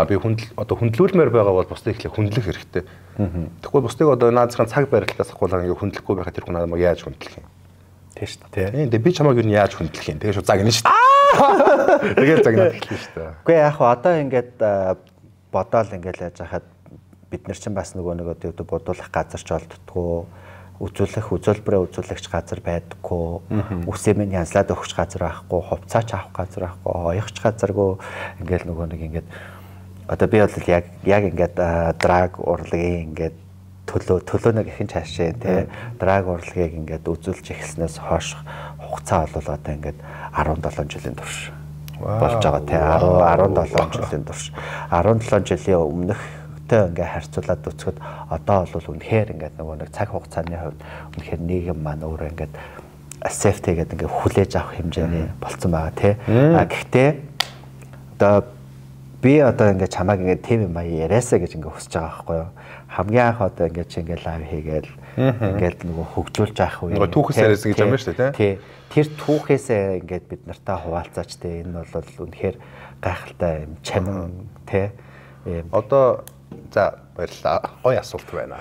Speaker 2: Би хүндэл одоо хүндлүүлмээр байгаа бол бусдыг эхлээ хүндлэх хэрэгтэй. Тэгэхгүй бусдыг одоо наазахын цаг барилтаас ахуулаад ингээ хүндлэхгүй байхад тэр хүн намайг яаж хүндлэх юм?
Speaker 1: Тийм шүү дээ.
Speaker 2: Тийм. Тэгээ би чамайг юу яаж хүндлэх юм? Тэгээ шууд загна шүү дээ. Тэгээ загнаад эхэлнэ шүү дээ.
Speaker 1: Үгүй яг хөө одоо ингээд бодоол ингээд яаж хахад бид нар чинь бас нөгөө нэг одоо бодуулах газар ч олддгоо, үзүүлэх үзүүлбэрээ үзүүлэгч газар байдаггүй, үсээ минь янзлаад өгч газар байхгүй, хувцаач авах газар байхгүй, оёхч газаргүй ингээд нөгөө нэг ингээд одоо би бол яг ингээд драг урлагийн ингээд төлөөнөг ихэн цаашаа тий драг урлагийг ингээд үзүүлж эхэлснээс хойш хугацаа бол одоо ингээд 17 жилийн турш болж байгаа тий 17 жилийн турш 17 жилийн өмнөхтэй ингээд харьцуулаад үзэхэд одоо бол үнэхээр ингээд нөгөө нэг цаг хугацааны хувьд үнэхээр нийгэм маань өөрөө ингээд safety гэдэг ингээд хүлээж авах хэмжээний болцсон байгаа тий. А гэхдээ одоо би одоо ингээд чамайг ингээд тийм юм яриасаа гэж ингээд хүсэж байгаа байхгүй юу? Хамгийн анх одоо ингээд чи ингээд лайв хийгээл ингээд нөгөө хөгжүүлж авах үе.
Speaker 2: Нөгөө түүхээс яриасан гэж юм байна шүү дээ,
Speaker 1: тий. Тэр түүхээсээ ингээд бид нартай хуваалцаач тий. Энэ бол үнэхээр гайхалтай юм чамин тий.
Speaker 2: Одоо за баярлалаа. Гоё асуулт байна.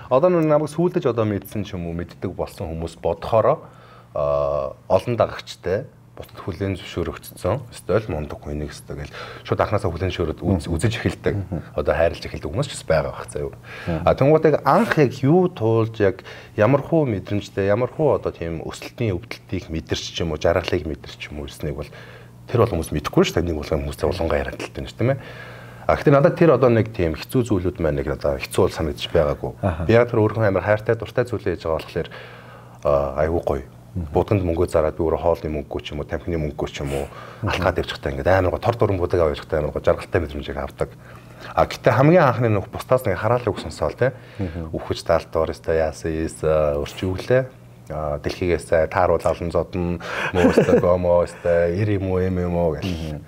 Speaker 2: Одоо намайг сүүлдэж одоо мэдсэн ч юм уу мэддэг болсон хүмүүс бодохороо олон дагагчтай бусдад хүлээн зөвшөөрөгдсөн. Өстой л мундаг хүнийг өстой гэл шууд анхнаасаа хүлээн зөвшөөрөөд үзэж эхэлдэг. Одоо хайрлаж эхэлдэг хүмүүс ч бас байгаа бах заяа. А тэнгуут яг анх яг юу туулж яг ямар хуу мэдрэмжтэй ямар хуу одоо тийм өсөлтийн өвдөлтийг мэдэрч ч юм уу жаргалыг мэдэрч юм уу ирснийг бол тэр бол хүмүүс мэдэхгүй шүү дээ. Нэг болгон хүмүүстэй улангаа яриад л тань шүү тийм ээ. А гэхдээ надад тэр одоо нэг тийм хэцүү зүйлүүд маань нэг надад хэцүү бол санагдчих байгаагүй. Би яг тэр өөрийнхөө амар хайртай дуртай зүйлээ хийж байгаа болохоор айгүй гоё. Будганд мөнгөө зараад би өөрөө хоолны мөнгөгүй ч юм уу, тамхины мөнгөгүй ч юм уу алхаад явчихтай ингээд амар гоо тор дуран будаг авчихтай амар гоо жаргалтай мэдрэмжийг авдаг. А гэтээ хамгийн анхны нөх бусдаас нэг хараал үг сонсоол те. Үхэж даалтаар өстой яасан ийс өрч юглээ. Дэлхийгээс тааруул олон зодно мөөстэй гомоостой ир юм уу юм уу гэл.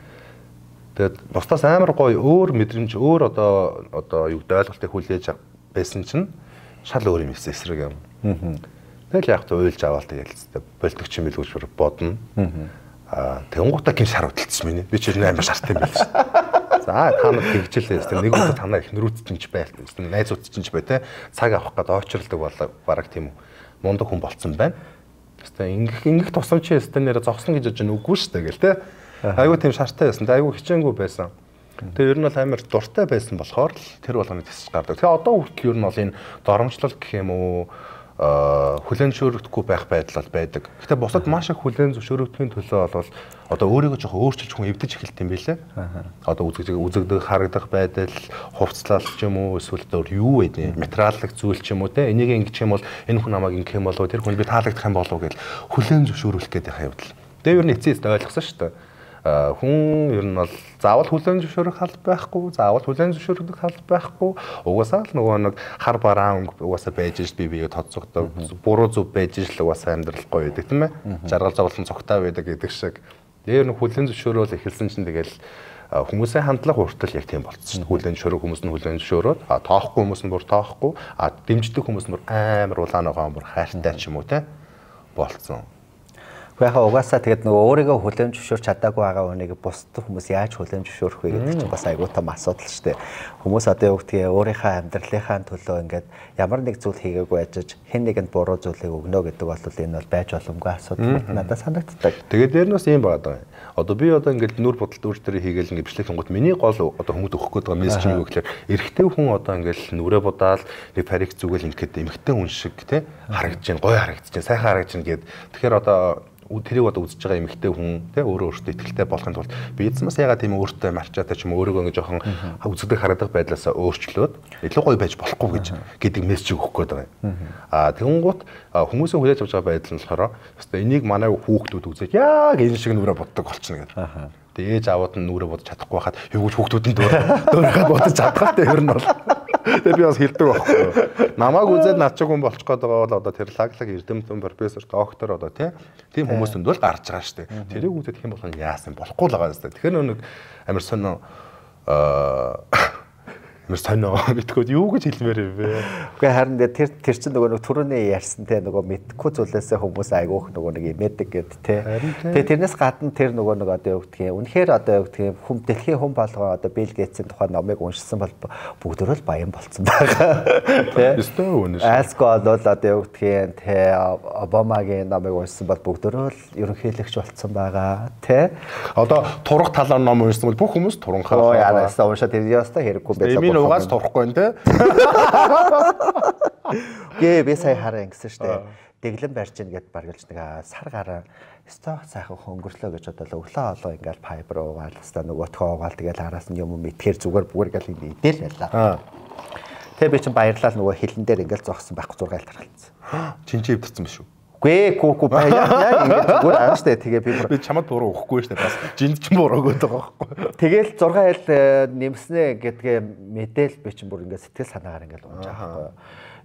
Speaker 2: Тэгээд бусдаас амар гоё өөр мэдрэмж өөр одоо юу гэдэг ойлголтыг хүлээж байсан чинь шал өөр юм эсрэг юм. Тэгэл яг та уйлж аваал тэгэл болдог ч юм билүү гэж бодно. Аа тэнгуутаа гин шар хөдөлсөн миний. Би ч ер нь амар шартай юм байл шүү. За та нар тэгжлээ. Нэг өдөр танаа их нөрүүд чинь ч байл. Найзууд чинь ч бай те. Цаг авах гээд очирлдог бол бараг тийм мундаг хүн болцсон байна. Хэвээ ингэх тусам чи хэвээ нэрэ зогсно гэж бодож үгүй шүү дээ гэл те. Айгуу тийм шартай байсан. Айгуу хичээнгүй байсан. Тэгээ ер нь бол амар дуртай байсан болохоор л тэр болгоно тисэж гардаг. Тэгээ одоо хүртэл ер нь бол энэ доромжлол гэх юм уу хүлээн зөвшөөрөгдөхгүй байх байдал бол байдаг. Гэтэ бусад маш их хүлээн зөвшөөрөгдөхийн төлөө бол одоо өөрийгөө жоохон өөрчилж хүн эвдэж эхэлт юм билээ. Одоо үзэгдэх, харагдах байдал, хувцлал ч юм уу эсвэл одоо юу вэ? Материаллык зүйл ч юм уу те. Энийг ингэх юм бол энэ хүн намайг ингэх юм болов, тэр хүн би таалагдах юм болов гэж хүлээн зөвшөөрүүлэх гэдэг явдал. Тэгээ ер нь эцсийн эцэст ойлгосон шүү дээ. Хүн ер нь бол заавал хүлээн зөвшөөрөх алба байхгүй, заавал хүлээн зөвшөөрөх алба байхгүй. Угаасаа л нөгөө нэг хар бараан өнгө угаасаа байж ш би биеэ тодсогдог, буруу зөв байж ш л угаасаа амьдрал гоё байдаг тийм ээ. Жаргал зовлон цогтой байдаг гэдэг шиг. Тэгээ ер нь хүлээн зөвшөөрөөл эхэлсэн чинь тэгэл хүмүүсийн хандлага хүртэл яг тийм болцсон шүү. Хүлээн зөвшөөрөх хүмүүс нь хүлээн зөвшөөрөөд, а тоохгүй хүмүүс нь бүр тоохгүй, а дэмждэг хүмүүс нь бүр амар улаан ногоон бүр хайртай ч юм уу те болцсон.
Speaker 1: Гэхдээ яхаа угаасаа тэгээд нөгөө өөрийгөө хүлээн зөвшөөрч чадаагүй байгаа хүнийг бусад хүмүүс яаж хүлээн зөвшөөрөх вэ гэдэг чинь бас айгүй том асуудал шүү дээ. Хүмүүс одоо юу гэдгийг өөрийнхөө амьдралынхаа төлөө ингээд ямар нэг зүйл хийгээгүй ажиж хэн нэгэнд буруу зүйлийг өгнө гэдэг бол энэ бол байж боломгүй асуудал надад санагддаг.
Speaker 2: Тэгээд дээр нь бас ийм байгаа даа. Одоо би одоо ингээд нүр бодолд өөр төрөө хийгээл ингээд бичлэг хийнгүүт миний гол одоо хүмүүд өгөх гээд байгаа мессеж нь юу гэхээр эрэгтэй хүн одоо ингээд нүрээ будаал нэг парик зүгэл ингээд эмэгтэй хүн шиг те харагдаж байна, гоё харагдаж байна, сайхан харагдаж байна гэд. Тэгэхээр одоо тэрийг одоо үзэж байгаа эмэгтэй хүн те өөрөө өөртөө итгэлтэй болохын тулд би эзэмс ягаад тийм өөртөө марчаатай ч юм өөрийгөө ингэ жоохон үзэгдэх харагдах байдлаасаа өөрчлөөд илүү гоё байж болохгүй гэж гэдэг мессеж өгөх гээд байгаа юм. Аа тэгэнгუთ хүмүүсийн хүлээж авч байгаа байдал нь болохоор өстой энийг манай хүүхдүүд үзээд яг энэ шиг нүрээ боддог болчихно гэдэг. Тэгээ ээж аауд нь нүрээ бодож чадахгүй байхад юу гэж хүүхдүүд нь дөөрөхөд бодож чадхаа те ер нь бол. Тэгээ би бас хэлдэг байхгүй юу. Намайг үзээд над чиг хүн болчих гээд байгаа бол одоо тэр лаглаг эрдэмтэн профессор, доктор одоо тийм хүмүүс өндөл гарч байгаа шүү дээ. Тэрийг үзээд хэм болгон яасан болохгүй л байгаа юм. Тэгэхээр нэг амар сонио амар сонио мэдгүй юу гэж хэлмээр юм бэ?
Speaker 1: Үгүй харин тэр чинь нөгөө нэг түрүүний ярьсан те нөгөө мэдгүй зүйлээсээ хүмүүс айгүйх нөгөө нэг имэдэг гэд те. Тэгээ тэрнээс гадна тэр нөгөө нэг одоо юу гэдгийг үнэхээр одоо юу гэдгийг хүм дэлхийн хүн болгоо одоо Билл Гейтсийн тухай номыг уншсан бол бүгдөө л баян болцсон байгаа. Тэ.
Speaker 2: Өстой үнэ.
Speaker 1: Альско бол одоо юу гэдгийг те Обамагийн номыг уншсан бол бүгдөө л ерөнхийлөгч болцсон байгаа. Тэ.
Speaker 2: Одоо турах талаар ном уншсан бол бүх хүмүүс туранхаа.
Speaker 1: Оо яа, уншаад тэр ёстой хэрэггүй байлаа.
Speaker 2: Угаас турахгүй нэ.
Speaker 1: Гээ би сая хараа ингэсэн штэ. Дэглэм барьж ийн гэд баргалж нэг сар гараа өстой сайхан хөнгөрлөө гэж бодлоо. Өглөө олоо ингээл файбер уугаал өстой нөгөөтгөө уугаал тэгэл араас нь юм итгэхэр зүгээр зүгээр гэл ингэ идэл байлаа. Тэгээ би чинь баярлал нөгөө хилэн дээр ингээл зогссон байхгүй 6 ил тархалцсан.
Speaker 2: Чинчээ эвдэрсэн биш үү?
Speaker 1: Үгүй гүү бай яг ингээд зүгээр аа штэ. Тэгээ
Speaker 2: би чамд буруу өгөхгүй штэ бас жинд ч буруу өгөөд байгаа байхгүй.
Speaker 1: Тэгэл 6 айл нэмснэ гэдгээ мэдээл би чинь бүр ингээд сэтгэл санаагаар ингээд унж байгаа байхгүй.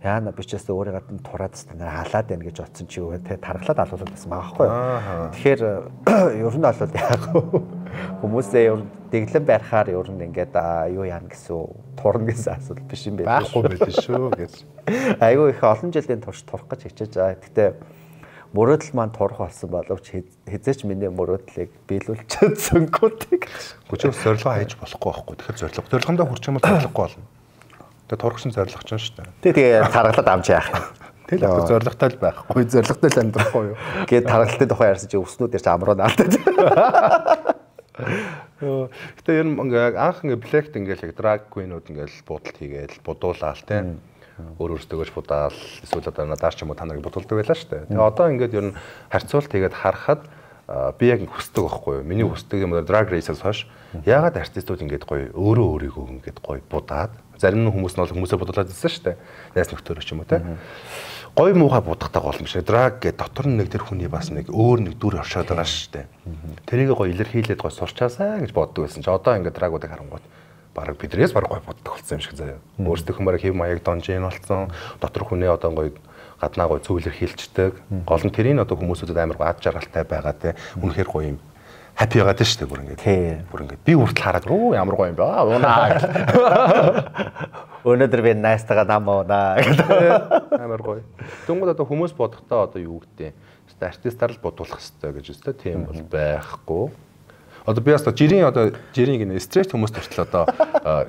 Speaker 1: Яана би ч гэсэн өөрийгөө нь тураад станаар халаад байна гэж бодсон чи юу те тархлаад алуулаад байсан байгаа байхгүй. Тэгэхээр ер нь бол яг хүмүүсээ ер нь дэглэм барихаар ер нь ингээд юу яана гэсэн турна гэсэн асуудал биш юм байна.
Speaker 2: Байхгүй байл шүү гэж.
Speaker 1: Айгүй их олон жилийн турш турах гэж хичээж байгаа. Гэтэ мөрөөдөл маань турах болсон боловч хэзээч миний мөрөөдлийг биелүүлж чадсангүй тэг.
Speaker 2: Гэхдээ чи зорилгоо хайж болохгүй байхгүй. Тэгэхээр зорилгондоо хүрч юм бол зорилгогүй болно. Тэгээ турах шин зорилго чинь шүү
Speaker 1: дээ. Тэгээ таргалаад амж яах юм.
Speaker 2: Тэгэл одоо зорилготой л байхгүй. Зорилготой л амьдрахгүй юу.
Speaker 1: Гээд таргалалтын тухай ярьсан чи өвснүүдээр чи амруу наалдаад.
Speaker 2: Гэтэ ер нь ингээ анх ингээ блэкт ингээл яг drag queen-ууд ингээл буудалт хийгээл будуулаал те. Өөр өөртөөгөөч будаал эсвэл одоо надаар ч юм уу та нарыг будуулдаг байлаа шүү дээ. Тэгээ одоо ингээд ер нь харьцуулт хийгээд харахад би яг хүсдэг байхгүй юу? Миний хүсдэг юм бол drag race-аас хойш яагаад артистууд ингээд гоё өөрөө өөрийгөө ингээд гоё будаад зарим нь хүмүүс нь бол хүмүүсээ будуулаад ирсэн шүү дээ. Найз нөхдөөрөө ч юм уу те. Гоё муухай будахтай гол юм шиг drag гэдэг дотор нь нэг тэр хүний бас нэг өөр нэг дүр оршоод байгаа шүү дээ. Тэрийг гоё илэрхийлээд гоё сурчаасаа гэж боддог байсан чи одоо ингээд drag-уудыг харангуут бараг бидрээс бараг гой боддог болсон юм шиг заяа. Өөрсдийнх нь бараг хэв маяг донжин болсон. Дотор хүнээ одоо гоё гаднаа гоё зөвлөр хилчдэг. Гол нь тэрийг одоо хүмүүсүүдэд амар гоё ад жаргалтай байгаа те. Үнэхээр гоё юм хаппи байгаад шүү дээ бүр ингээд. Бүр ингээд би хүртэл хараад оо ямар гоё юм бэ. Уунаа.
Speaker 1: Өнөөдөр би найстайгаа нам уунаа
Speaker 2: гэдэг. Амар гоё. Тэнгүүд одоо хүмүүс бодохдоо одоо юу гэдэг. Өстө артистаар л бодуулах хэвээр гэж өстө тийм бол байхгүй. Одоо би бас жирийн одоо жирийн гинэ стресс хүмүүс хүртэл одоо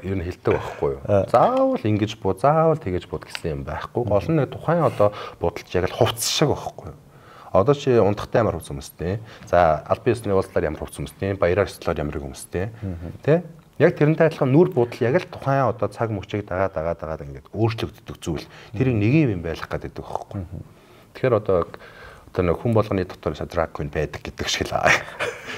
Speaker 2: ер нь хэлдэг байхгүй юу. Заавал ингэж буу, заавал тэгэж бод гэсэн юм байхгүй. Гол нь тухайн одоо будалч яг л хувцас шиг байхгүй юу. Одоо чи унтахтай ямар хувцас өмсдөө. За аль биесний уулзлаар ямар хувцас өмсдөө, баяраар ёслолоор ямар өмсдөө. Тэ? Яг тэрнтэй адилхан нүр будал яг л тухайн одоо цаг мөчийг дагаад ингээд өөрчлөгддөг зүйл. Тэрийг нэг юм байх гэдэг байхгүй. Тэгэхээр одоо нэг хүн болгоны дотор drag queen байдаг гэдэг шиг л.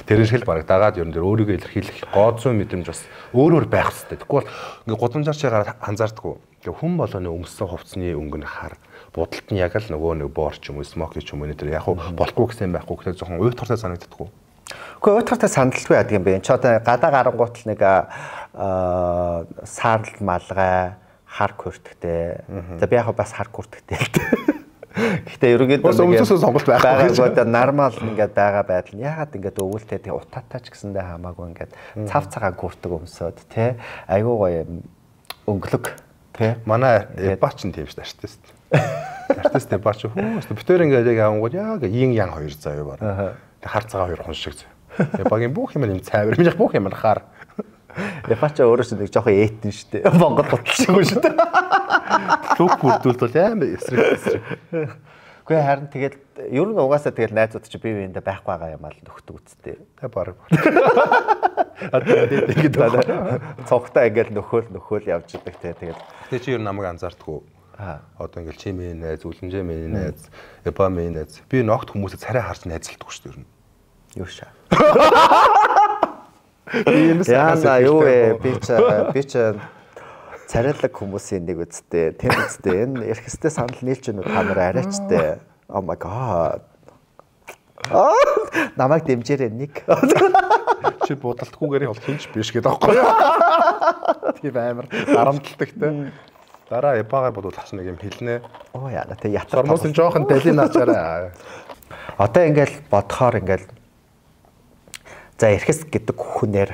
Speaker 2: Тэр шиг л бараг дагаад ер нь өөрийгөө илэрхийлэх гоо зүйн мэдрэмж бас өөр өөр байх хэрэгтэй. Тэгэхгүй бол ингээд гудамжаар чи гараад анзаардаггүй. Ингээ хүн болгоны өмссөн хувцсны өнгө нь хар. Будалт нь яг л нөгөө нэг боор ч юм уу, смоки ч юм уу тэр яг болохгүй гэсэн юм байхгүй. Тэгэхээр жоохон уйтгартай санагддаггүй.
Speaker 1: Үгүй уйтгартай санагдaltaгүй яадаг юм бэ? Энд ч одоо гадаа гарангуут л нэг саарл малгай хар күртгтэй. За би яг бас хар күртгтэй л дээ. Гэхдээ ерөнхийдөө
Speaker 2: нэг өмсөсөн сонголт байхгүй.
Speaker 1: Одоо нормал ингээд байгаа байдал нь яагаад ингээд өвөлтэй тэг утаатай ч гэсэндээ хамаагүй ингээд цав цагаан күртэг өмсөд те айгуу гоё өнгөлөг те.
Speaker 2: Манай Эба ч тийм шүү дээ артист. Артист Эба ч хүмүүс битээр ингээд яг авангууд яг yin yang хоёр заяа бараг. Тэг хар цагаан хоёр хүн шиг заяа. Эбагийн бүх юм юм цайвар, миний бүх юм хар.
Speaker 1: Эба ч өөрөө ч нэг жоохон эйтэн шүү дээ. Монгол бодлол шиг үү шүү дээ.
Speaker 2: Лүк бүрдүүлд бол амар эсрэг эсрэг.
Speaker 1: Үгүй харин тэгэл ер нь угаасаа тэгэл найзууд чи бие биендээ байхгүй байгаа юм аа л нөхдөг үсттэй.
Speaker 2: Тэ бараг. Одоо ингэж
Speaker 1: цогтой ингээл нөхөөл явж идэг те тэгэл.
Speaker 2: Тэ чи ер нь намайг анзаардаггүй. Одоо ингээл чи миний найз, үлэмжээ миний найз, Эба миний найз. Би ногт хүмүүсээ царай харж найзалдаггүй шүү дээ ер нь.
Speaker 1: Юу шаа.
Speaker 2: Яна
Speaker 1: юу вэ? Би ч царайлаг хүмүүсийн нэг үсттэй, тийм үсттэй. Энэ эрхэстэй санал нийлж гэнэ та нар арайчтай. Oh my god. Намайг дэмжээрэй нэг.
Speaker 2: Чи будалтгүйгээр бол хинч биш гэдэг аахгүй юу? Тийм амар дарамталдаг те. Дараа Эбагаар бодвол нэг юм хэлнэ.
Speaker 1: Оо яна те ятар.
Speaker 2: Тормоос нь жоохон далийн наачаарай.
Speaker 1: Одоо ингээл бодохоор ингээл за эрхэс гэдэг хүнээр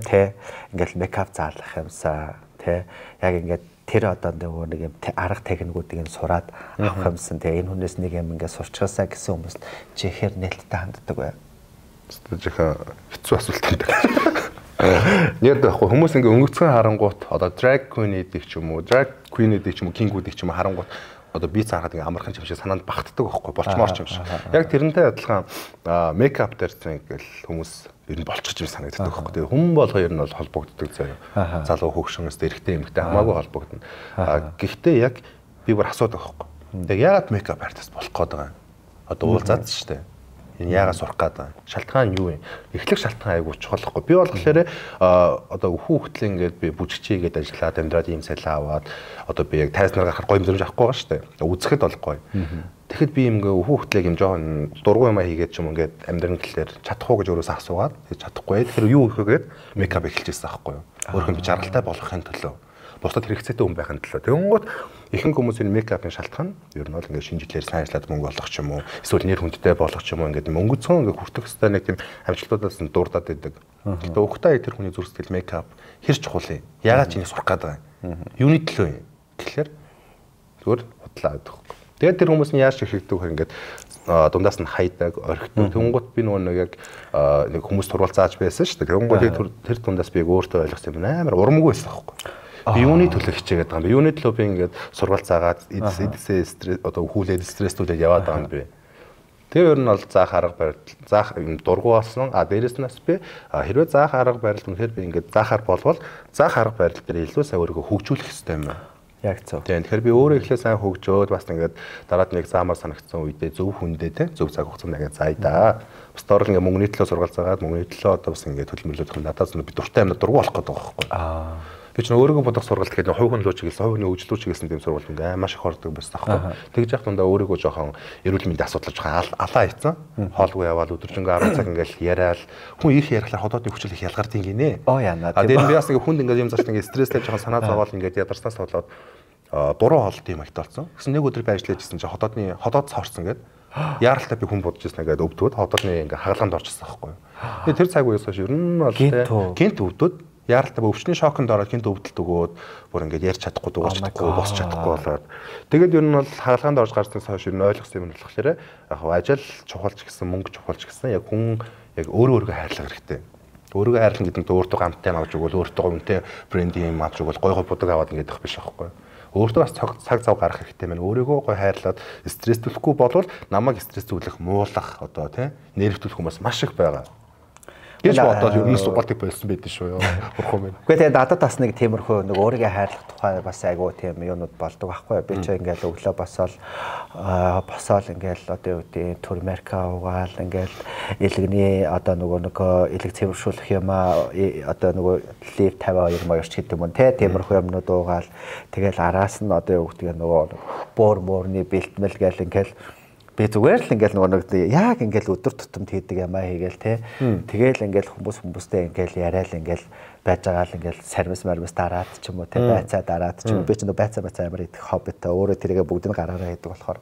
Speaker 1: тэ ингээл мейкап заалах юмсаа тэ яг ингээд тэр одоо нөгөө нэг юм арга техникүүдийг нь сураад авах юмсан тэ энэ хүнээс нэг юм ингээд сурчгаасаа гэсэн хүмүүст чи ихээр нээлттэй ханддаг бай.
Speaker 2: Жихэн хэцүү асуулт юм байна. Нэр байхгүй хүмүүс ингээ өнгөцгөн харангуут одоо drag queen-үүдийг ч юм уу, drag queen-үүдийг ч юм уу, king-үүдийг ч юм уу харангуут одоо би цаархад ингээ амархан юм шиг санаанд багтдаг байхгүй болчмоор ч юм шиг. Яг тэрнтэй адилхан мейкап дээр ч ингээл хүмүүс ер нь болчих юм санагддаг байхгүй. Тэгээ хүн болго ер нь бол холбогддог заяа. Залуу хөгшин өстө эрэгтэй эмэгтэй хамаагүй холбогдно. Гэхдээ яг би бүр асуудаг байхгүй. Тэгээ яагаад мейкап артист болох гээд байгаа юм? Одоо уулзаад шүү дээ. Энэ яагаад сурах гээд байгаа юм? Шалтгаан юу юм? Эхлэх шалтгаан айгүй чухал байхгүй. Би болохоор одоо хүүхдлээ ингээд би бүжигчийгээд ажиллаад амьдраад ийм цалин аваад одоо би яг тайзнаар гарахаар гоё мэдрэмж авахгүй байгаа шүү дээ. Үзэхэд бол гоё. Тэгэхэд би юм ингээ хүүхдлээ юм жоохон дургу юм хийгээд ч юм ингээд амьдран гэлээр чадах уу гэж өөрөөсөө асуугаад чадахгүй. Тэгэхээр юу хийх вэ гээд мейкап эхэлж ирсэн байхгүй юу? Өөрийнхөө би жаргалтай болгохын төлөө. Бусдад хэрэгцээтэй хүн байхын төлөө. Тэгэнгүүт ихэнх хүмүүсийн мейкапын шалтгаан ер нь бол ингээд шинэ жилээр сайн ажиллаад мөнгө олох ч юм уу, эсвэл нэр хүндтэй болох ч юм уу ингээд мөнгөцгөн ингээд хүртэх ёстой нэг тийм амжилтуудаас нь дурдаад байдаг. Гэтэ угтаа тэр хүний зүрх сэтгэл мейкап хэр чухал юм? Яагаад ч энийг сурах гээд байгаа юм? Юуны төлөө юм? Тэгэхээр зүгээр худлаа гэдэг. Тэгээд тэр хүмүүс нь яаж шигшигдэг вэ ингээд дундаас нь хайдаг, орхидог. Тэнгуут би нөгөө нэг яг нэг хүмүүс турвал зааж байсан шүү дээ. Тэнгуут тэр дундаас би өөртөө ойлгосон юм амар урамгүй байсан байхгүй. Би юуны төлөө хичээгээд байгаа юм бэ? Юуны төлөө би ингээд сургаал заагаад эдсээ стресс одоо хүлээд стресстүүлээд яваад байгаа юм бэ? Тэр ер нь бол заах арга барил, заах юм дургу болсон. А дээрэс нь бас би хэрвээ заах арга барил үнэхээр би ингээд заахаар болвол заах арга барил дээр илүү сайн өөрийгөө хөгжүүлэх хэрэгтэй юм байна.
Speaker 1: Яг зөв.
Speaker 2: Тийм. Тэгэхээр би өөрөө эхлээ сайн хөгжөөд бас ингээд дараад нэг заамаар санагдсан үедээ зөв хүндээ те зөв цаг хугацаанд ингээд заая да. Бас доор л ингээд мөнгөний төлөө сургаал заагаад мөнгөний төлөө одоо бас ингээд төлмөрлөх юм надаас би дуртай юм дургу болох гэдэг байгаа байхгүй. Би ч өөрийгөө бодох сургалт гэдэг хувь хүн лүү чиглэсэн, хувь хүний хөгжлөө чиглэсэн тийм сургалт ингээ маш их ордог байсан аахгүй. Тэгж яхад дундаа өөрийгөө жоохон эрүүл мэндийн асуудал жоохон алаа хийцэн. Хоолгүй яваал өдөржингөө 10 цаг ингээл яриад хүн их ярихлаар ходоодны хүчил их ялгардیں гинэ.
Speaker 1: Оо яана.
Speaker 2: А дээр нь би бас ингээ хүнд ингээ юм зарч ингээ стресстэй жоохон санаа зовоол ингээ ядарснаас болоод буруу хоолт юм ихтэй болсон. Тэгсэн нэг өдөр би ажиллаж ирсэн чинь ходоодны ходоод цоорсон гээд яаралтай би хүн бодож ирсэн ингээд өвдөөд ходоодны ингээ хагалгаанд орчихсон аахгүй. Тэгээ тэр цаг үеэс хойш ер нь бол гинт өвдөөд яаралтай өвчний шоконд ороод гинт өвдөлт өгөөд бүр ингээд ярьж чадахгүй, дуурч чадахгүй, босч чадахгүй болоод тэгээд ер нь бол хагалгаанд орж гарснаас хойш ер нь ойлгосон юм нь болохоор яг ажил чухалч гэсэн, мөнгө чухалч гэсэн яг хүн яг өөрөө өөрийгөө хайрлах хэрэгтэй. Өөрийгөө хайрлана гэдэг нь өөртөө гамтай юм авч өгвөл, өөртөө үнэтэй брендинг юм авч өгвөл, гой гой будаг аваад ингээд их биш аахгүй. Өөртөө бас цаг зав гаргах хэрэгтэй байна. Өөрийгөө гой хайрлаад стресстүүлэхгүй болвол намайг стресстүүлэх, муулах одоо тий нервтүүлэх хүмүүс маш их байгаа. Гэж бодоод ер нь сургалтыг болсон байдсан шүү ёо. Бурхан минь.
Speaker 1: Үгүй тэгээ надад бас нэг тиймэрхүү нэг өөрийгөө хайрлах тухай бас айгүй тийм юунууд болдог байхгүй. Би ч ингээл өглөө босоод ингээл одоо юу гэдэг турмерка угаал ингээл илгэний одоо нөгөө нэг илэг цэвэршүүлэх юм аа одоо нөгөө лив 52 моёрч гэдэг юм те тиймэрхүү юмнууд уугаал тэгэл араас нь одоо юу гэдэг нөгөө бөөр мөөрний бэлтгэл гээл ингээл би зүгээр л ингээл нөгөө нэг яг ингээл өдөр тутамд хийдэг юмаа хийгээл те. Тэгээл ингээл хүмүүстэй ингээл яриад ингээл байж байгаа л ингээл сармис мармис дараад ч юм уу те байцаа дараад ч юм уу би ч нөгөө байцаа амар идэх хоббитой өөрөө тэрийгэ бүгд нь гараараа хийдэг болохоор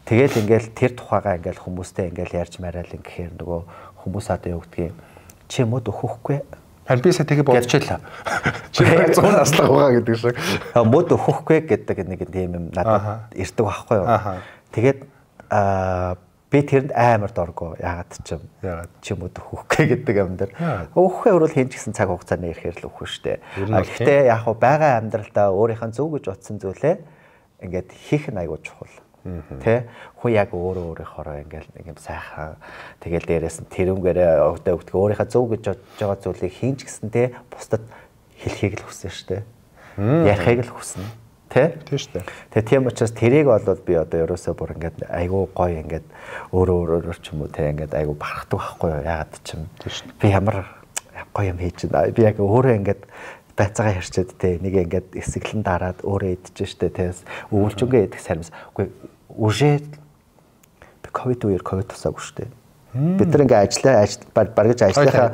Speaker 1: тэгээл ингээл тэр тухайгаа ингээл хүмүүстэй ингээл ярьж мараал ингээхээр нөгөө хүмүүс одоо юу гэдгийг чи мод өхөхгүй.
Speaker 2: Харин би сая тэгээ бодож байлаа. Чи 100 наслах байгаа гэдэг шиг.
Speaker 1: Мод өхөхгүй гэдэг нэг тийм юм надад ирдэг байхгүй юу. Тэгээд би тэрэнд амар доргоо. Яагаад ч юм. Чи мод өөхөхгүй гэдэг юм дээр. Өөхөө өрөөл хэн ч гэсэн цаг хугацааны ирэхээр л өөхөн штэ. Гэхдээ яг хуу байгаа амьдралдаа өөрийнх нь зөв гэж утсан зүйлээ ингээд хийх нь айгүй чухал. Тэ хүн яг өөрөө өөрийнхоороо ингээд нэг юм сайхан тэгэл дээрээс нь тэрүүгээрээ өгдөө өгдөг өөрийнхөө зөв гэж бодож байгаа зүйлийг хэн ч гэсэн тэ бусдад хэлхийг л хүснэ штэ. Ярихыг л хүснэ. Тэ?
Speaker 2: Тийм шүү дээ.
Speaker 1: Тэгээ тийм учраас тэрийг бол би одоо ерөөсөө бүр ингээд айгүй гоё ингээд өөрөө ч юм уу тэ ингээд айгүй барахдаг байхгүй юу? Яагаад ч юм. Би ямар гоё юм хийж байна. Би яг өөрөө ингээд байцаагаа хэрчээд тэ нэг ингээд эсэглэн дараад өөрөө идэж штэ тэ өвөлжөнгөө идэх сармис. Үгүй үжээ би ковид үеэр ковид тусаагүй штэ. Бид нар ингээ ажиллаа баргаж ажиллахаа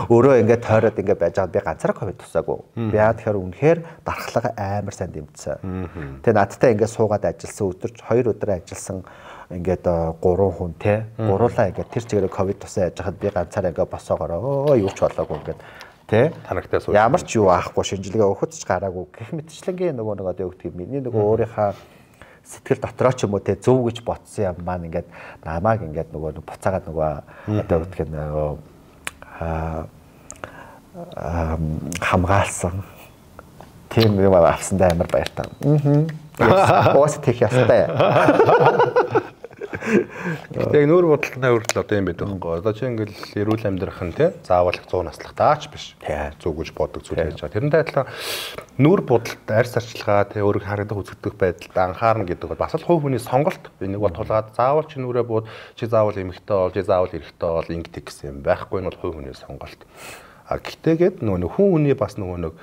Speaker 1: өөрөө ингээ тойроод ингээ байж байгаа би ганцаараа ковид тусаагүй. Би яа тэгэхээр үнэхээр дархлага амар сайн дэмжсэн. Тэгээ надтай ингээ суугаад ажилласан өдөр 2 өдөр ажилласан ингээд 3 хүн те гуруулаа ингээ тэр чигээрээ ковид тусан яж хахад би ганцаараа ингээ босоогоороо юу ч болоогүй ингээ те
Speaker 2: танагтай сууж
Speaker 1: ямар ч юу аахгүй шинжилгээ өгөхөд ч гараагүй гэх мэтчлэнгийн нөгөө нэг одоо юу гэдгийг миний нөгөө өөрийнхөө сэтгэл дотроо ч юм уу те зөв гэж ботсон юм маань ингээд намааг ингээд нөгөө буцаагаад нөгөө одоо гэдэг нөгөө хамгаалсан тийм юм авсандаа амар баяртай. Уус тех ястай.
Speaker 2: Гэхдээ яг нүүр будалтны хүртэл одоо юм байдаг байхгүй. Одоо чи ингээл эрүүл амьдрах нь те заавал их 100 наслах таач биш. Зөв гэж боддог зүйл байж байгаа. Тэрнтэй адилхан нүүр будалт, арьс арчилгаа, те өөрийг харагдах үзэгдэх байдалд анхаарна гэдэг бол бас л хувь хүний сонголт. Энийг бол тулгаад заавал чи нүрээ бууд, чи заавал эмэгтэй бол, чи заавал эрэгтэй бол ингэ тэг гэсэн юм байхгүй нь бол хувь хүний сонголт. А гэтээгээд нөгөө хүн хүний бас нөгөө нэг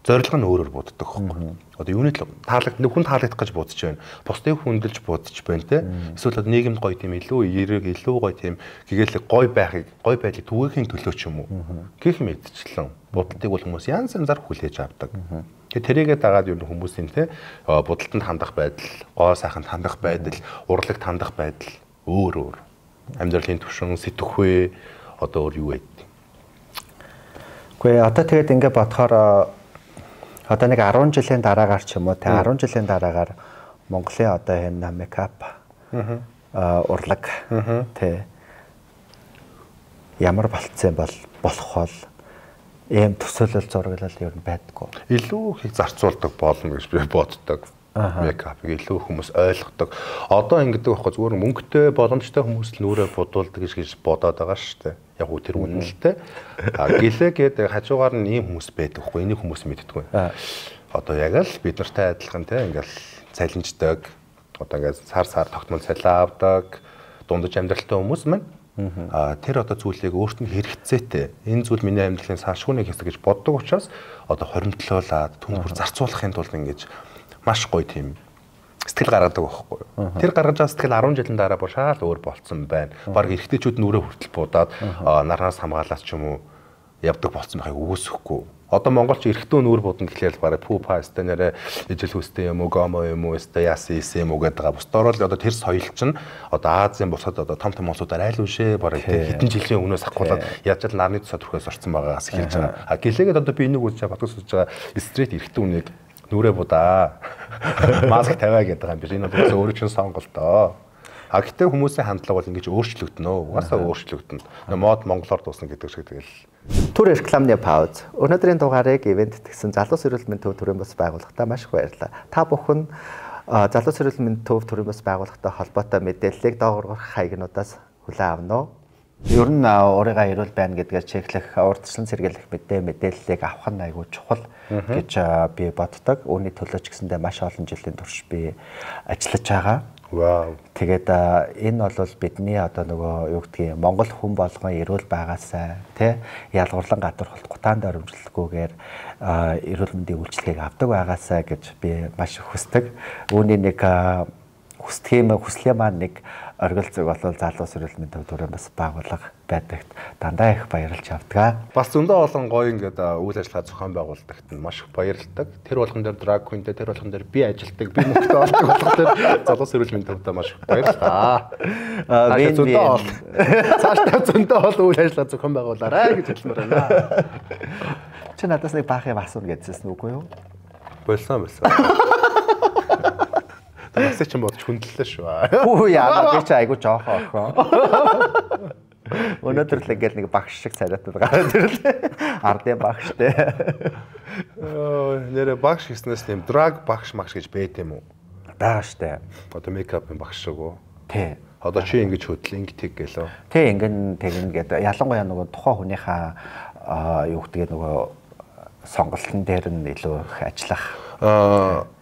Speaker 2: зорилго нь өөрөөр буддаг байхгүй. Одоо юуны төлөө таалаг хүн таалагдах гэж будаж байна. Бусдыг хүндэлж будаж байна те. Эсвэл одоо нийгэмд гоё тийм илүү эерэг, илүү гоё тийм гэгээлэг гоё байхыг, гоё байдлыг түгээхийн төлөө ч юм уу. Гэх мэтчлэн будалтыг бол хүмүүс янз янзаар хүлээж авдаг. Тэгээ тэрийгээ дагаад юу хүмүүсийн те будалтанд хандах байдал, гоо сайханд хандах байдал, урлагт хандах байдал өөр өөр. Амьдралын түвшин, сэтгхүү одоо өөр юу вэ?
Speaker 1: Үгүй одоо тэгээд ингэ бодохоор одоо нэг 10 жилийн дараагаар ч юм уу те 10 жилийн дараагаар Монголын одоо энэ мейкап урлаг те ямар болцсон бол болох бол ийм төсөөлөл зураглал ер нь байдаггүй.
Speaker 2: Илүү их зарцуулдаг болно гэж би боддог. Мейкапыг илүү хүмүүс ойлгодог. Одоо ингэдэг байхгүй зүгээр мөнгөтэй боломжтой хүмүүс л нүрээ будуулдаг гэж бодоод байгаа шүү дээ. Яг үгүй тэр үнэн л те. А гэлээгээд хажуугаар нь ийм хүмүүс байдаг байхгүй энийг хүмүүс мэддэггүй. Одоо яг л бид нартай адилхан те ингээл цалинждаг. Одоо ингээд сар сар тогтмол цалин авдаг дундаж амьдралтай хүмүүс маань а тэр одоо зүйлийг өөрт нь хэрэгцээтэй. Энэ зүйл миний амьдралын салшгүй нэг хэсэг гэж боддог учраас одоо хоримтлуулад түнд бүр зарцуулахын тулд ингэж маш гоё тийм сэтгэл гаргадаг байхгүй юу. Тэр гаргаж байгаа сэтгэл 10 жилийн дараа бүр шал өөр болцсон байна. Бараг эрэгтэйчүүд нүрээ хүртэл будаад нарнаас хамгаалаад ч юм уу явдаг болцсон байхыг үгүйсэхгүй. Одоо монголч эрэгтэй нүүр будна гэхлээр бараг пүү па өстэй нэрэ ижил хүстэй юм уу, гомо юм уу, өстэй яасан исэн юм уу гэдэг байгаа. Бусдаар л одоо тэр соёл чинь одоо Азийн бусад одоо том том улсуудаар айл үшээ бараг хэдэн жилийн өмнөөс ахгуулаад яаж л нарны тусаа төрхөөс орцсон байгаагаас эхэлж байгаа. А гэлээгээд одоо би энийг үзэж байгаа, Батгас үзэж байгаа стрит эрэгтэй хүнийг нүрээ будаа. Маск тавиа гэдэг юм биш. Энэ бол өөрөө чинь сонголтоо. А гэтээ хүмүүсийн хандлага бол ингэж өөрчлөгдөнө. Угаасаа өөрчлөгдөнө. Мод монголоор дуусна гэдэг шиг тэгэл.
Speaker 1: Түр рекламны пауз. Өнөөдрийн дугаарыг ивент тэгсэн залуус эрүүл мэндийн төв төрийн бас байгууллагатай маш их баярлалаа. Та бүхэн залуус эрүүл мэндийн төв төрийн бас байгууллагатай холбоотой мэдээллийг доогуур хаягнуудаас хүлээн авна уу? Ер нь өөрийгөө эрүүл байна гэдгээр чеклэх, урьдчилан сэргийлэх мэдээллийг авах нь айгүй чухал гэж би боддог. Үүний төлөө ч гэсэндээ маш олон жилийн турш би ажиллаж байгаа.
Speaker 2: Вау.
Speaker 1: Тэгээд энэ бол бидний одоо нөгөө юу гэдгийг Монгол хүн болгон эрүүл байгаасай тий ялгуурлан гадуур холт гутаан дөрвөлгүйгээр эрүүл мэндийн үйлчилгээг авдаг байгаасай гэж би маш их хүсдэг. Үүний нэг хүслийн маань нэг оргил зүг бол залуус эрүүл мэндийн төв төрийн бас байгууллага байдагт дандаа их баярлж авдаг.
Speaker 2: Бас зөндөө олон гоё ингээд үйл ажиллагаа зохион байгуулдагт нь маш их баярлдаг. Тэр болгон дээр drag queen-тэй, тэр болгон дээр би ажилтдаг, би мөнгөтэй олдог болгон дээр залуус эрүүл мэндийн төвдөө маш их баярлалаа. Би зөндөө ол. Цаашдаа зөндөө ол үйл ажиллагаа зохион байгуулаарай гэж хэлмээр байна.
Speaker 1: Чи надаас нэг баах юм асууна гэдсэсэн үгүй юу?
Speaker 2: Болсон. Насыг чинь бодож хүндлээ шүү.
Speaker 1: Хүү яа, би чи айгу жоохон охин. Өнөөдөр л ингээл нэг багш шиг царайтай гараад ирлээ. Ардын багш те.
Speaker 2: Нэрэ багш гэснээс тийм drag багш магш гэж байт юм уу?
Speaker 1: Байгаа штэ.
Speaker 2: Одоо мейкапын багш шиг үү?
Speaker 1: Тий.
Speaker 2: Одоо чи ингэж хөдөл ингэ тэг гэлөө.
Speaker 1: Тий, ингэн тэгнэ гэдэг. Ялангуяа нөгөө тухайн хүнийхээ юу гэдгийг нөгөө сонголтын дээр нь илүү их ажиллах.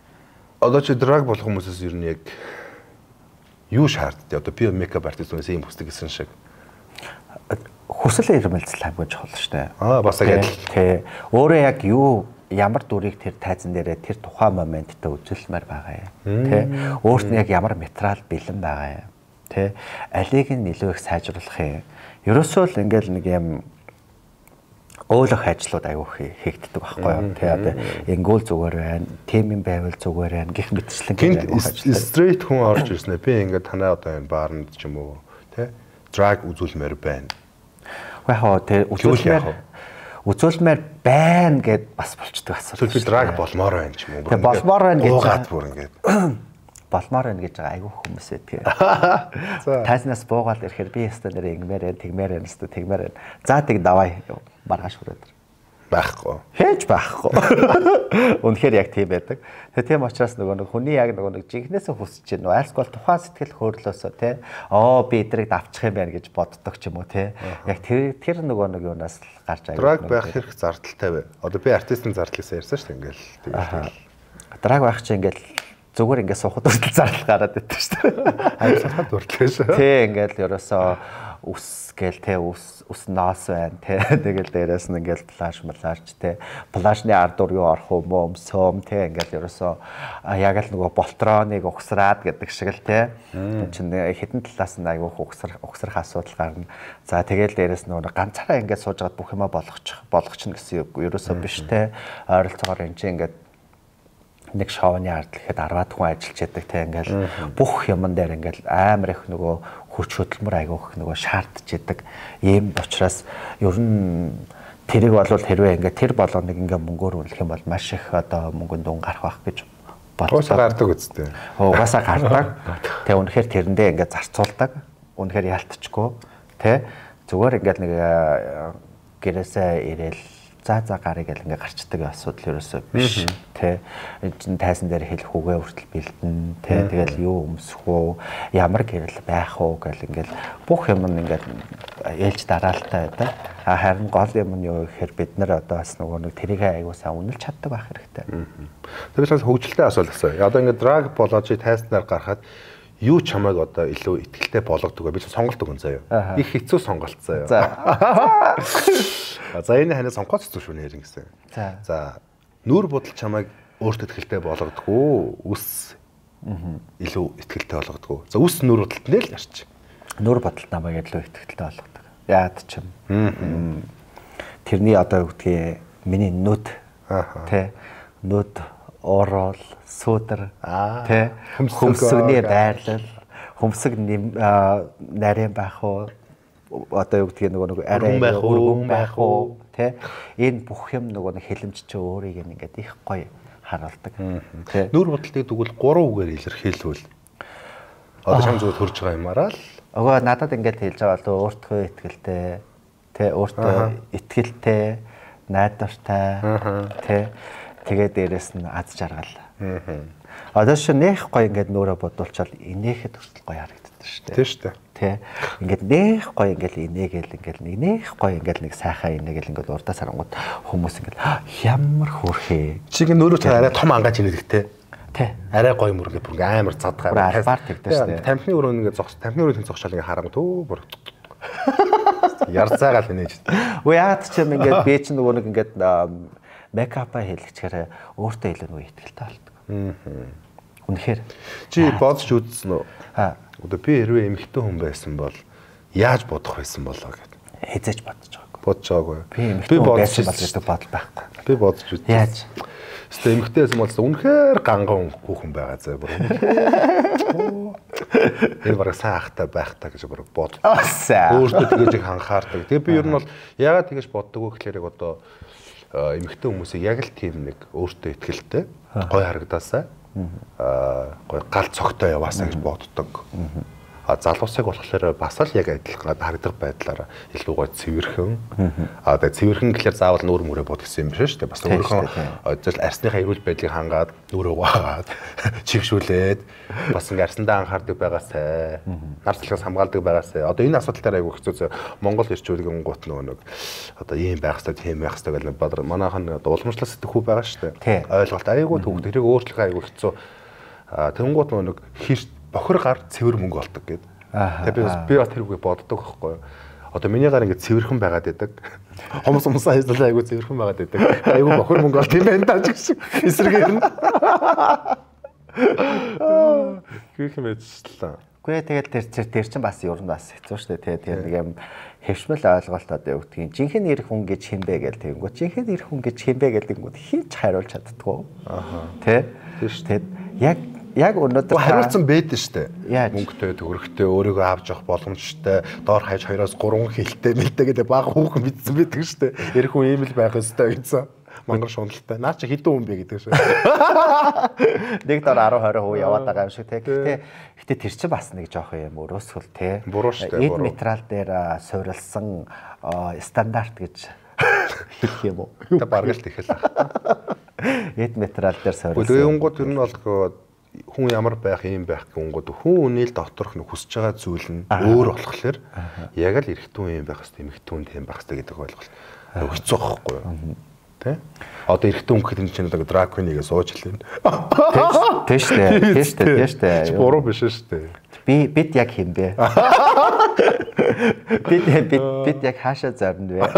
Speaker 2: Одоо чи drag болох хүмүүсээс ер нь яг юу шаарддаг? Одоо би makeup artist хүнээс ийм хүсдэг гэсэн шиг.
Speaker 1: Хүсэл эрмэлзэл хамгийн чухал шүү дээ.
Speaker 2: Аа бас яг адил.
Speaker 1: Тий. Өөрөө яг юу ямар дүрийг тэр тайзан дээрээ тэр тухайн моменттой үзүүлмээр байгаа юм. Тий. Өөрт нь яг ямар материал бэлэн байгаа юм. Тий. Алийг нь илүү их сайжруулах юм. Ерөөсөө л ингээл нэг юм өөлөх ажлууд аягүй хийгддэг байхгүй юу? Тэ одоо ингүүл зүгээр байна, тим юм байвал зүгээр байна гэх мэтчлэн
Speaker 2: аягүй ажлууд. Straight хүн орж ирсэн ээ. Би ингээд танай одоо энэ баарнд ч юм уу, тэ drag үзүүлмээр байна.
Speaker 1: Яг хоо тэ үзүүлмээр байна гэд бас болчдөг асуудал.
Speaker 2: Эсвэл би drag болмоор байна ч юм уу.
Speaker 1: Тэ болмоор байна гэж
Speaker 2: буугаад бүр ингээд
Speaker 1: болмоор байна гэж байгаа айгүй хүмүүс байдаг. Тайзнаас буугаад ирэхээр би ястаа нэрээ ингэмээр байна, тэгмээр байна, өстө тэгмээр байна. За тэг давай маргааш хүрээд
Speaker 2: байхгүй.
Speaker 1: Хээж байхгүй. Үнэхээр яг тийм байдаг. Тэгээ тийм учраас нөгөө нэг хүний яг нөгөө нэг жинхнээсээ хүсэж чинь айлсгүй бол тухайн сэтгэл хөдлөөсөө те оо би эдрийг давчих юм байна гэж боддог ч юм уу те. Яг тэр нөгөө нэг юунаас гарч аяг.
Speaker 2: Drag байх хэрэг зардалтай вэ? Одоо би артистын зардал гэсэн ярьсан шүү дээ ингээл тэгэл.
Speaker 1: Drag байх чинь ингээл зүгээр ингээд суухад хүртэл зардал гараад идэв шүү дээ.
Speaker 2: Аюул суухад хүртэл шүү.
Speaker 1: Тий ингээл ерөөсөө үс гээл те үс ноос байна те тэгэл дээрээс нь ингээл плаш млаарч те плашны ард ур юу орох юм уу өмсөөм те ингээл ерөөсөө яг л нөгөө болтроныг угсраад гэдэг шиг л те чин хідэн талаас нь айгүйх угсрах асуудал гарна. За тэгэл дээрээс нөгөө ганцаараа ингээд сууж байгаад бүх юмаа болгочихно гэсэн үг ерөөсөө биш те ойролцоогоор эн чинь ингээд нэг шоуны ард гэхэд 10 хүн ажиллаж яадаг те ингээл бүх юмн дээр ингээл амар их нөгөө хүч хөдөлмөр айгүйх нөгөө шаардж яадаг ийм учраас ер нь тэрийг бол хэрвээ ингээд тэр болгоныг ингээд мөнгөөр үнэлэх юм бол маш их одоо мөнгөнд дун гарах байх гэж боддог.
Speaker 2: Угаасаа гардаг үстэй.
Speaker 1: Угаасаа гардаг. Тэгээ үнэхээр тэрэндээ ингээд зарцуулдаг. Үнэхээр ялтчгүй те зүгээр ингээд нэг гэрээсээ ирээл за гарыг гэл ингээ гарчдаг асуудал ерөөсөө биш тэ энэ чинь тайзан дээр хэлэх үгээ хүртэл бэлдэн тэ тэгэл юу өмсөх үү ямар гэрэл байх уу гэл ингээл бүх юм нь ингээд ээлж дараалтай байдаг. А харин гол юм нь юу гэхээр бид нар одоо бас нөгөө нэг тэрийг аягүй сайн үнэлж чаддаг байх хэрэгтэй.
Speaker 2: Тэгэхээр хөгжилтэй асуулт асууя. Одоо ингээд drag болоод чи тайзнаар гарахад юу чамайг одоо илүү итгэлтэй болгодог вэ? Би ч сонголт өгөн заяа. Их хэцүү сонголт заяа. За. За энэ ханаа сонгох хэцүү шүү нэр ингэсэн. За. Нүүр будал чамайг өөртөө итгэлтэй болгодог уу? Үс илүү итгэлтэй болгодог уу? За үс нүүр будалт нэ л ярьч.
Speaker 1: Нүүр будалт намайг илүү итгэлтэй болгодог. Яад ч юм. Тэрний одоо юу гэдгийг миний нүд тэ нүд уруул, сүүдэр, тэ хөмсгний байрлал, хөмсг нарийн байх уу, одоо юу гэдгийг нөгөө нэг арай өргөн байх уу, тэ энэ бүх юм нөгөө нэг хилэмж чи өөрийг ингээд их гоё харуулдаг.
Speaker 2: Тэ нүүр будалтыг тэгвэл 3 үгээр илэрхийлвэл Одоо чам зүгээр төрж байгаа юмараа л.
Speaker 1: Өгөө надад ингээд хэлж байгаа бол өөртөө итгэлтэй, тэ өөртөө итгэлтэй, найдвартай, тэ тэгээ дээрэс нь аз жаргал. Одоо чи нэх гоё ингээд нүрэ бодуулчаал инээхэд хүртэл гоё харагддаг шүү дээ.
Speaker 2: Тийм шүү дээ.
Speaker 1: Тэ. Ингээд нэх гоё ингээд инээгээл ингээд нэг нэх гоё ингээд нэг сайхан инээгээл ингээд урдаас харангууд хүмүүс ингээд ямар хөөрхөө.
Speaker 2: Чи ингээд нөрөө чам арай том ангааж инээдэг те.
Speaker 1: Тэ.
Speaker 2: Арай гоё мөр ингээд бүр амар задгаа.
Speaker 1: Албаар тэгдэг шүү дээ.
Speaker 2: Тамхины өрөө ингээд зогс, тамхины өрөө зогсчаал ингээд харангууд өө бүр. Ярцаагаал инээж.
Speaker 1: Үгүй яагаад ч юм ингээд би чинь нөгөө нэг ингээд мейкапа хийлгэчихээр өөртөө илүү нөгөө итгэлтэй болдог. Үнэхээр.
Speaker 2: Чи бодож үзсэн үү?
Speaker 1: Аа.
Speaker 2: Одоо би хэрвээ эмэгтэй хүн байсан бол яаж бодох байсан болоо гэд.
Speaker 1: Хэзээч бодож байгаагүй.
Speaker 2: Бодож байгаагүй.
Speaker 1: Би эмэгтэй хүн байсан бол гэдэг бодол байхгүй.
Speaker 2: Би бодож үзсэн.
Speaker 1: Яаж?
Speaker 2: Хэвээ эмэгтэй байсан бол үнэхээр ганган хүүхэн байгаа заа бүр. Энэ бараг сайн ахтай байх та гэж бараг бод. Өөртөө тэгэж их анхаардаг. Тэгээ би ер нь бол яагаад тэгэж боддог вэ гэхээр яг одоо эмэгтэй хүмүүсийг яг л тийм нэг өөртөө итгэлтэй гоё харагдаасаа гоё гал цогтой яваасаа гэж боддог. А залуусыг болохоор бас л яг адилхан харагдах байдлаараа илүү гоё цэвэрхэн. А тэгээ цэвэрхэн гэхэлэр заавал нүүр мөрөө бод гэсэн юм биш шүү дээ. Бас өөрийнхөө зөвл арсныхаа эрүүл байдлыг хангаад нүүрээ угаагаад чигшүүлээд бас ингээ арсандаа анхаардаг байгаасай. Нар цалхаас хамгаалдаг байгаасай. Одоо энэ асуудал дээр айгүй хэцүү. Монгол эрчүүлгэн гут нөгөө нэг одоо ийм байх хэрэгтэй, тийм байх хэрэгтэй гэл бадар манайхан одоо уламжлал сэтгхүү байгаа шүү дээ. Ойлголт айгүй төвхт тэрийг өөрчлөх айгүй хэцүү. Тэнгуут нөгөө нэг хэр бохир гар цэвэр мөнгө олдог гэд. Тэгээ би бас тэр үгийг боддог байхгүй юу. Одоо миний гар ингээд цэвэрхэн байгаад байдаг. Хомс хомсоо ажиллаа айгүй цэвэрхэн байгаад байдаг. Айгүй бохир мөнгө олд юм байна даа ч гэсэн. Эсрэгээр нь. Гэх юм ажиллаа.
Speaker 1: Үгүй тэгэл тэр чинь бас ер нь бас хэцүү шүү дээ. Тэгээ нэг юм хэвшмэл ойлголт одоо юу гэдгийг жинхэнэ ирэх хүн гэж хин бэ гэл тэгэнгүүт жинхэнэ ирэх хүн гэж хин бэ гэл тэгэнгүүт хин ч хариулж чаддгүй.
Speaker 2: Аха.
Speaker 1: Тэ?
Speaker 2: Тийм шүү дээ.
Speaker 1: Яг өнөөдөр
Speaker 2: хариулсан байдаг шүү дээ. Мөнгөтэй, төгрөгтэй, өөрийгөө авч явах боломжтой, доор хаяж 2-3 хилтэй, мэлтэй гэдэг бага хүүхэн мэдсэн байдаг шүү дээ. Ирэх хүн ийм л байх ёстой гэсэн. Мангар шуналтай. Наа чи хэдэн хүн бэ гэдэг шүү.
Speaker 1: Нэг дор 10 20% яваад байгаа юм шиг те. Гэхдээ тэр чинь бас нэг жоох юм өрөөсгөл те.
Speaker 2: Буруу шүү дээ.
Speaker 1: Эд материал дээр суурилсан стандарт гэж хэлэх юм уу?
Speaker 2: Тэ бараг л тэгэл ах.
Speaker 1: Эд материал дээр суурилсан.
Speaker 2: Тэгээ юунгууд тэр нь бол хүн ямар байх, ийм байх гэнгүүт хүн үний л доторх нь хүсэж байгаа зүйл нь өөр болохоор яг л эрэгтэй хүн ийм байх хэвээр, эмэгтэй хүн тийм байх хэвээр гэдэг ойлголт хэцүү байхгүй юу? Тэ? Одоо эрэгтэй хүн гэхэд энэ чинь одоо drag queen-ийг сууж хэлнэ.
Speaker 1: Тийм шүү дээ. Тийм шүү дээ. Тийм шүү дээ.
Speaker 2: Буруу биш шүү
Speaker 1: дээ. Бид яг хэм бэ? Бид яг хаашаа зорино вэ?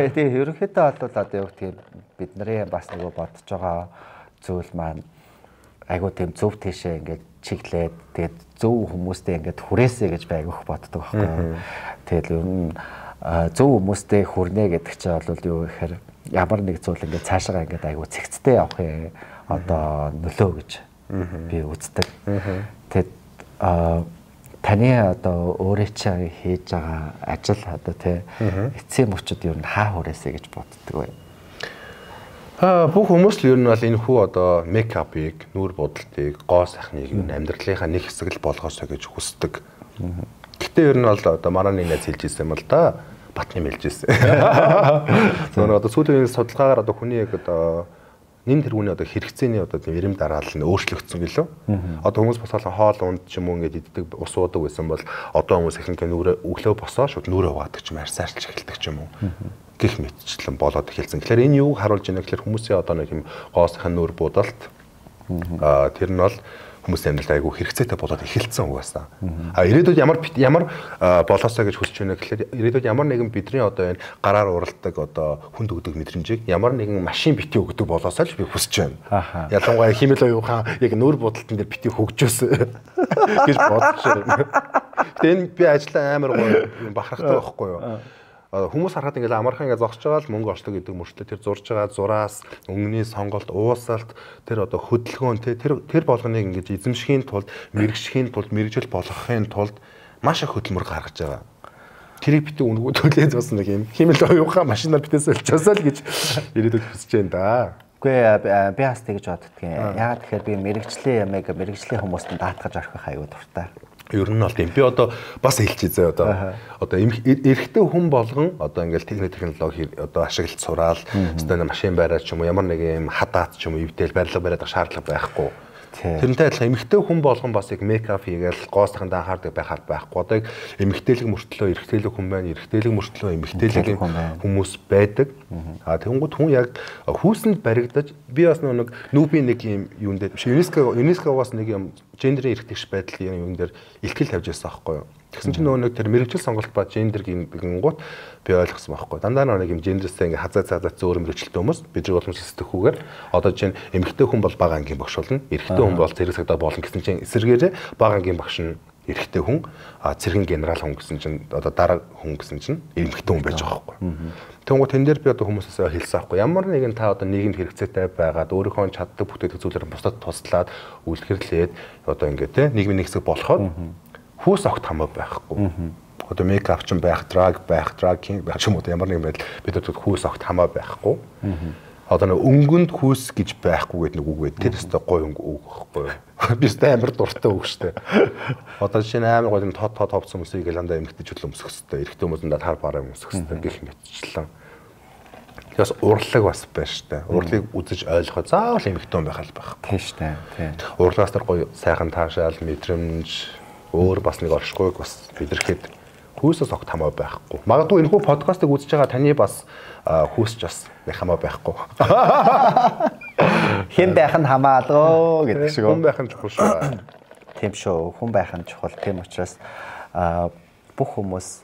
Speaker 1: Тэгээ ерөнхийдөө бол одоо юу гэдгийг бид нарын бас нөгөө бодож байгаа зүйл маань айгуу тийм зөв тийшээ ингээд чиглээд тэгээд зөв хүмүүстэй ингээд хүрээсэй гэж би айгүйх боддог байхгүй юу. Тэгээд ер нь зөв хүмүүстэй хүрнэ гэдэг чинь бол юу гэхээр ямар нэг зүйл ингээд цаашаа ингээд айгуу цэгцтэй явах юм одоо нөлөө гэж би үздэг. Тэгээд таны одоо өөрөө чинь хийж байгаа ажил одоо тий эцсийн мөчөд ер нь хаа хүрээсэй гэж боддог вэ?
Speaker 2: Бүх хүмүүс л ер нь бол энэ хүү одоо мейкапыг, нүүр будалтыг, гоо сайхныг ер нь амьдралынхаа нэг хэсэг л болгоосоо гэж хүсдэг. Гэтэ ер нь бол одоо манай нэг найз хэлж ирсэн юм л да. Батны мэлж ирсэн. Нөгөө одоо сүүлийн судалгаагаар одоо хүний яг одоо нэн тэргүүний одоо хэрэгцээний одоо тийм эрэм дараалал нь өөрчлөгдсөн гэлөө. Одоо хүмүүс босоод хоол унд ч юм уу ингээд иддэг, ус уудаг байсан бол одоо хүмүүс ихэнх нүрээ өглөө босоо шууд нүрээ угаадаг ч юм, арьсаа арчилж эхэлдэг ч юм уу. Гэх мэтчлэн болоод эхэлсэн. Тэгэхээр энэ юуг харуулж байна гэхээр хүмүүсийн одоо нэг юм гоо сайхан нүүр будалт тэр нь бол хүмүүсийн амьдралд айгүй хэрэгцээтэй болоод эхэлсэн угаасаа. А ирээдүйд ямар болоосоо гэж хүсэж байна гэхээр ирээдүйд ямар нэгэн бидний одоо энэ гараар уралдаг одоо хүнд өгдөг мэдрэмжийг ямар нэгэн машин бити өгдөг болоосоо л би хүсэж байна. Ялангуяа химэл оюухан яг нүүр будалтан дээр бити хөгжөөсөө гэж бодож байна. Гэтэ энэ би ажлаа амар гоё бахархдаг байхгүй юу? Хүмүүс харахад ингээл амархан ингээ зогсож байгаа л мөнгө олдог гэдэг мөртлөө тэр зурж байгаа зураас, өнгөний сонголт, уусалт, тэр одоо хөдөлгөөн тэр болгоныг ингэж эзэмшихийн тулд, мэрэгшихийн тулд, мэрэгжил болгохын тулд маш их хөдөлмөр гаргаж байгаа. Тэрийг битүү үнгүү төлөөд бас нэг юм химэл оюухан машинаар битээс олчоосоо л гэж ирээдүйд хүсэж байна да.
Speaker 1: Үгүй би бас тэгж боддгийн. Яагаад тэгэхээр би мэрэгжлийн ямыг мэрэгжлийн хүмүүст нь даатгаж орхих аюу дуртай.
Speaker 2: Ер нь бол тийм. Би одоо бас хэлчихье зөө одоо. Одоо эрэгтэй хүн болгон одоо ингээл технологи одоо ашиглаж сураал, өстой машин бариад ч юм уу ямар нэг юм хадаат ч юм уу эвдэл барилга бариад шаардлага байхгүй. Тэрнтэй адилхан эмэгтэй хүн болгон бас яг мейкап хийгээл гоо сайхандаа анхаардаг байхаар байхгүй. Одоо яг эмэгтэйлэг мөртлөө эрэгтэйлэг хүн байна, эрэгтэйлэг мөртлөө эмэгтэйлэг хүмүүс байдаг. А тэгэнгүүт хүн яг хүүсэнд баригдаж би бас нэг нүүбийн нэг юм юун дээр биш ЮНЕСКО-гоос нэг юм гендерийн эрх тэгш байдлын юун дээр илтгэл тавьж байсан аахгүй юу. Тэгсэн чинь нөгөө нэг тэр мэрэгжил сонголт ба гендер гингууд би ойлгосон байхгүй. Дандаа нэг юм гендерсээ ингээ хазаа цаазаа зөөр мэрэгчлээ хүмүүс бидний боломж сэтгэхүүгээр одоо чинь эмэгтэй хүн бол бага ангийн багш болно, эрэгтэй хүн бол зэрэг цагдаа болно гэсэн чинь эсэргээрээ бага ангийн багш нь эрэгтэй хүн, а цэргийн генерал хүн гэсэн чинь одоо дараа хүн гэсэн чинь эмэгтэй хүн байж байгаа байхгүй. Тэнгүү тэн дээр би одоо хүмүүсээс хэлсэн аахгүй. Ямар нэгэн та одоо нийгэмд хэрэгцээтэй байгаад өөрийнхөө чаддаг бүтээдэг зүйлээр бусдад туслаад үйлдвэрлээд одоо ингээ те нийгмийн нэг хэсэг болоход хүүс огт хамаа байхгүй. Одоо мейкап ч байх, драг байх, драг кинг байх ч юм уу ямар нэгэн байдал бид нар хүүс огт хамаа байхгүй. Одоо нэг өнгөнд хүүс гэж байхгүй гэдэг нэг үг байд. Тэр өстой гоё өнгө үг байхгүй юу? Би өстой амар дуртай үг штэ. Одоо жишээ нь амар гоё юм тод тод ховцсон хүмүүсийг ландаа эмэгтэй чөлөө өмсөх хэвээр, эрэгтэй хүмүүс дандаа тар бараа өмсөх хэвээр гэх мэтчлэн. Тэгээс урлаг бас байна штэ. Урлагийг үзэж ойлгоход заавал эмэгтэй хүн байх аль байх.
Speaker 1: Тийм штэ. Тийм.
Speaker 2: Урлагаас тэр гоё сайхан таашаал, мэдрэмж өөр бас нэг оршихуйг бас илэрхэд хүүсээс огт хамаа байхгүй. Магадгүй энэхүү подкастыг үзэж байгаа таны бас хүүсч бас нэг хамаа байхгүй.
Speaker 1: Хэн байх нь хамаалгаа гэдэг шиг.
Speaker 2: Хүн байх нь чухал шүү.
Speaker 1: Тийм шүү. Хүн байх нь чухал. Тийм учраас бүх хүмүүс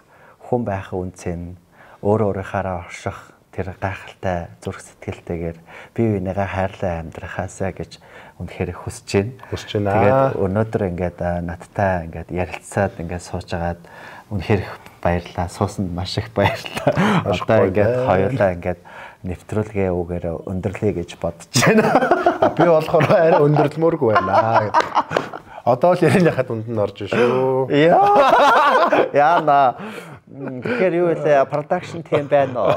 Speaker 1: хүн байх үнцэн өөр өөрийнхаараа орших тэр гайхалтай зүрх сэтгэлтэйгээр бие биенийгээ хайрлан амьдрахаасаа гэж үнэхээр хүсэж байна.
Speaker 2: Хүсэж байна.
Speaker 1: Тэгээд өнөөдөр ингээд надтай ингээд ярилцаад ингээд сууж агаад үнэхээр их баярлалаа. Суусанд маш их баярлалаа. Одоо ингээд хоёулаа ингээд нэвтрүүлгээ үгээр өндөрлөе гэж бодож байна.
Speaker 2: Би болохоор арай өндөрлөмөргүй байна. Одоо л ярианыхаа дунд нь орж шүү.
Speaker 1: Яа. Яна. Тэгэхээр юу вэ? Production team байна уу?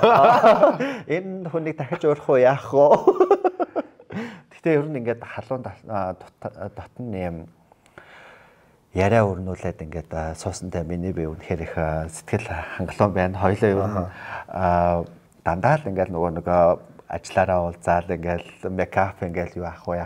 Speaker 1: Энэ хүнийг дахиж урих уу яах вэ? Гэхдээ ер нь ингээд халуун дотн юм яриа өрнүүлээд ингээд суусантай миний би үнэхээр их сэтгэл хангалуун байна. Хоёлаа ер нь дандаа л ингээд нөгөө ажиллаараа уулзаал ингээл мейкап ингээл юу ах вэ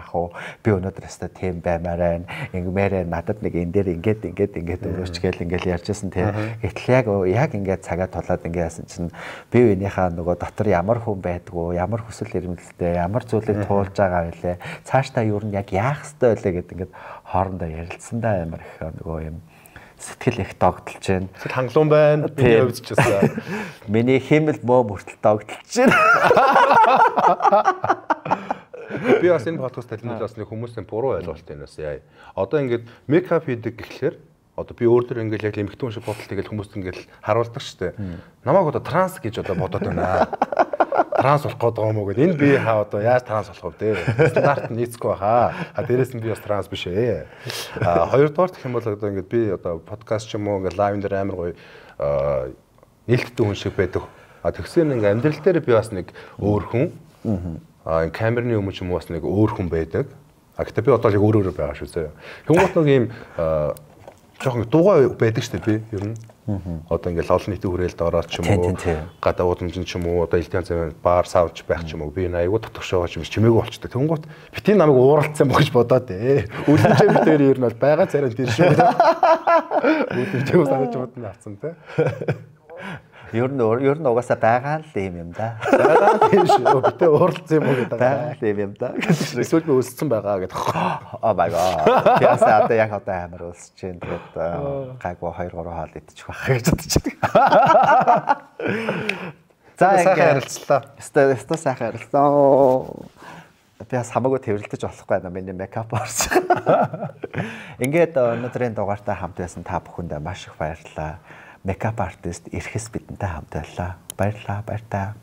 Speaker 1: би өнөөдөр өстой тийм баймаар байна ингэмээр надад нэг энэ дээр ингээд ингээд ингээд өрөөч гээл ингээл ярьжсэн тийм. Гэтэл яг ингээд цагаа тулаад ингээд яасан чинь би биенийхээ нөгөө дотор ямар хүн байдгүй, ямар хүсэл эрмэлзэлтэй, ямар зүйлийг туулж байгаа вэ, цаашдаа юу нь яг яах ёстой вэ гэд ингээд хоорондоо ярилцсандаа амар их нөгөө юм сэтгэл их догдолж байна.
Speaker 2: Сэтгэл хангалуун байна. Миний хувьд ч гэсэн.
Speaker 1: Миний хэмэл мөө мөртөл догдолж байна.
Speaker 2: Би бас энэ подкаст талнууд бас нэг хүмүүсийн буруу ойлголт энэ бас яа. Одоо ингээд мейкап хийдэг гэхлээр одоо би өөр дөр ингээд яг эмэгтэй хүн шиг бодол тэгэл хүмүүст ингээд харуулдаг шүү дээ. Намайг одоо транс гэж одоо бодоод байна. Транс болох гээд байгаа юм уу гэд. Энэ би хаа одоо яаж транс болох вэ? Стандарт нь нийцэхгүй баха. А дээрээс нь би бас транс биш ээ. А хоёрдугаар гэх юм бол одоо ингээд би одоо подкаст ч юм уу ингээд лайв дээр амар гоё нээлттэй хүн шиг байдаг. А тэгсэн ингээд амьдрал дээр би бас нэг өөр хүн. А камерны өмнө ч юм уу бас нэг өөр хүн байдаг. А гэтээ би одоо яг өөр өөр байгаа шүү заяа. Тэнгуут нэг ийм жоохон дуугаа байдаг шүү дээ би ер нь. Одоо ингээл олон нийтийн хүрээлд ороод ч юм уу гадаа удамжин ч юм уу одоо элдэн янзын бар савч байх ч юм уу би энэ аягүй дотгошоогоо ч юм чимээгүй болчтой. Тэнгуут битгий намайг ууралцсан бөгж бодоод үлэмжээ битээр ер нь бол байгаа царай тэр шүү. Үлэмжээ санаж бодно авцсан те.
Speaker 1: Ер нь угаасаа байгаа л юм юм да.
Speaker 2: Байгаа тийм шүү. Битээ ууралцсан юм уу гэдэг.
Speaker 1: Байгаа л юм юм да.
Speaker 2: Эсвэл би өссөн байгаа гэдэг.
Speaker 1: Oh my god. Ясаа одоо яг одоо амар өсөж чинь тэгээд гайгүй 2 3 хоол идчих байх гэж бодож байна.
Speaker 2: За сайхан ярилцлаа.
Speaker 1: Өстө сайхан ярилцлаа. Би бас хамаагүй тэрвэрлдэж болохгүй байна. Миний мейкап орж. Ингээд өнөөдрийн дугаартай хамт байсан та бүхэндээ маш их баярлалаа. Makeup artist Эрхэс бидэнтэй хамт байлаа. Баярлалаа, баяртай.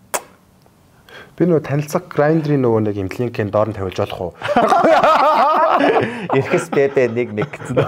Speaker 2: Би нөгөө танилцах Grindr-ийн нөгөө нэг юм линкийн доор нь тавиулж болох уу?
Speaker 1: Эрхэс бэбэ 1 1 гэсэн.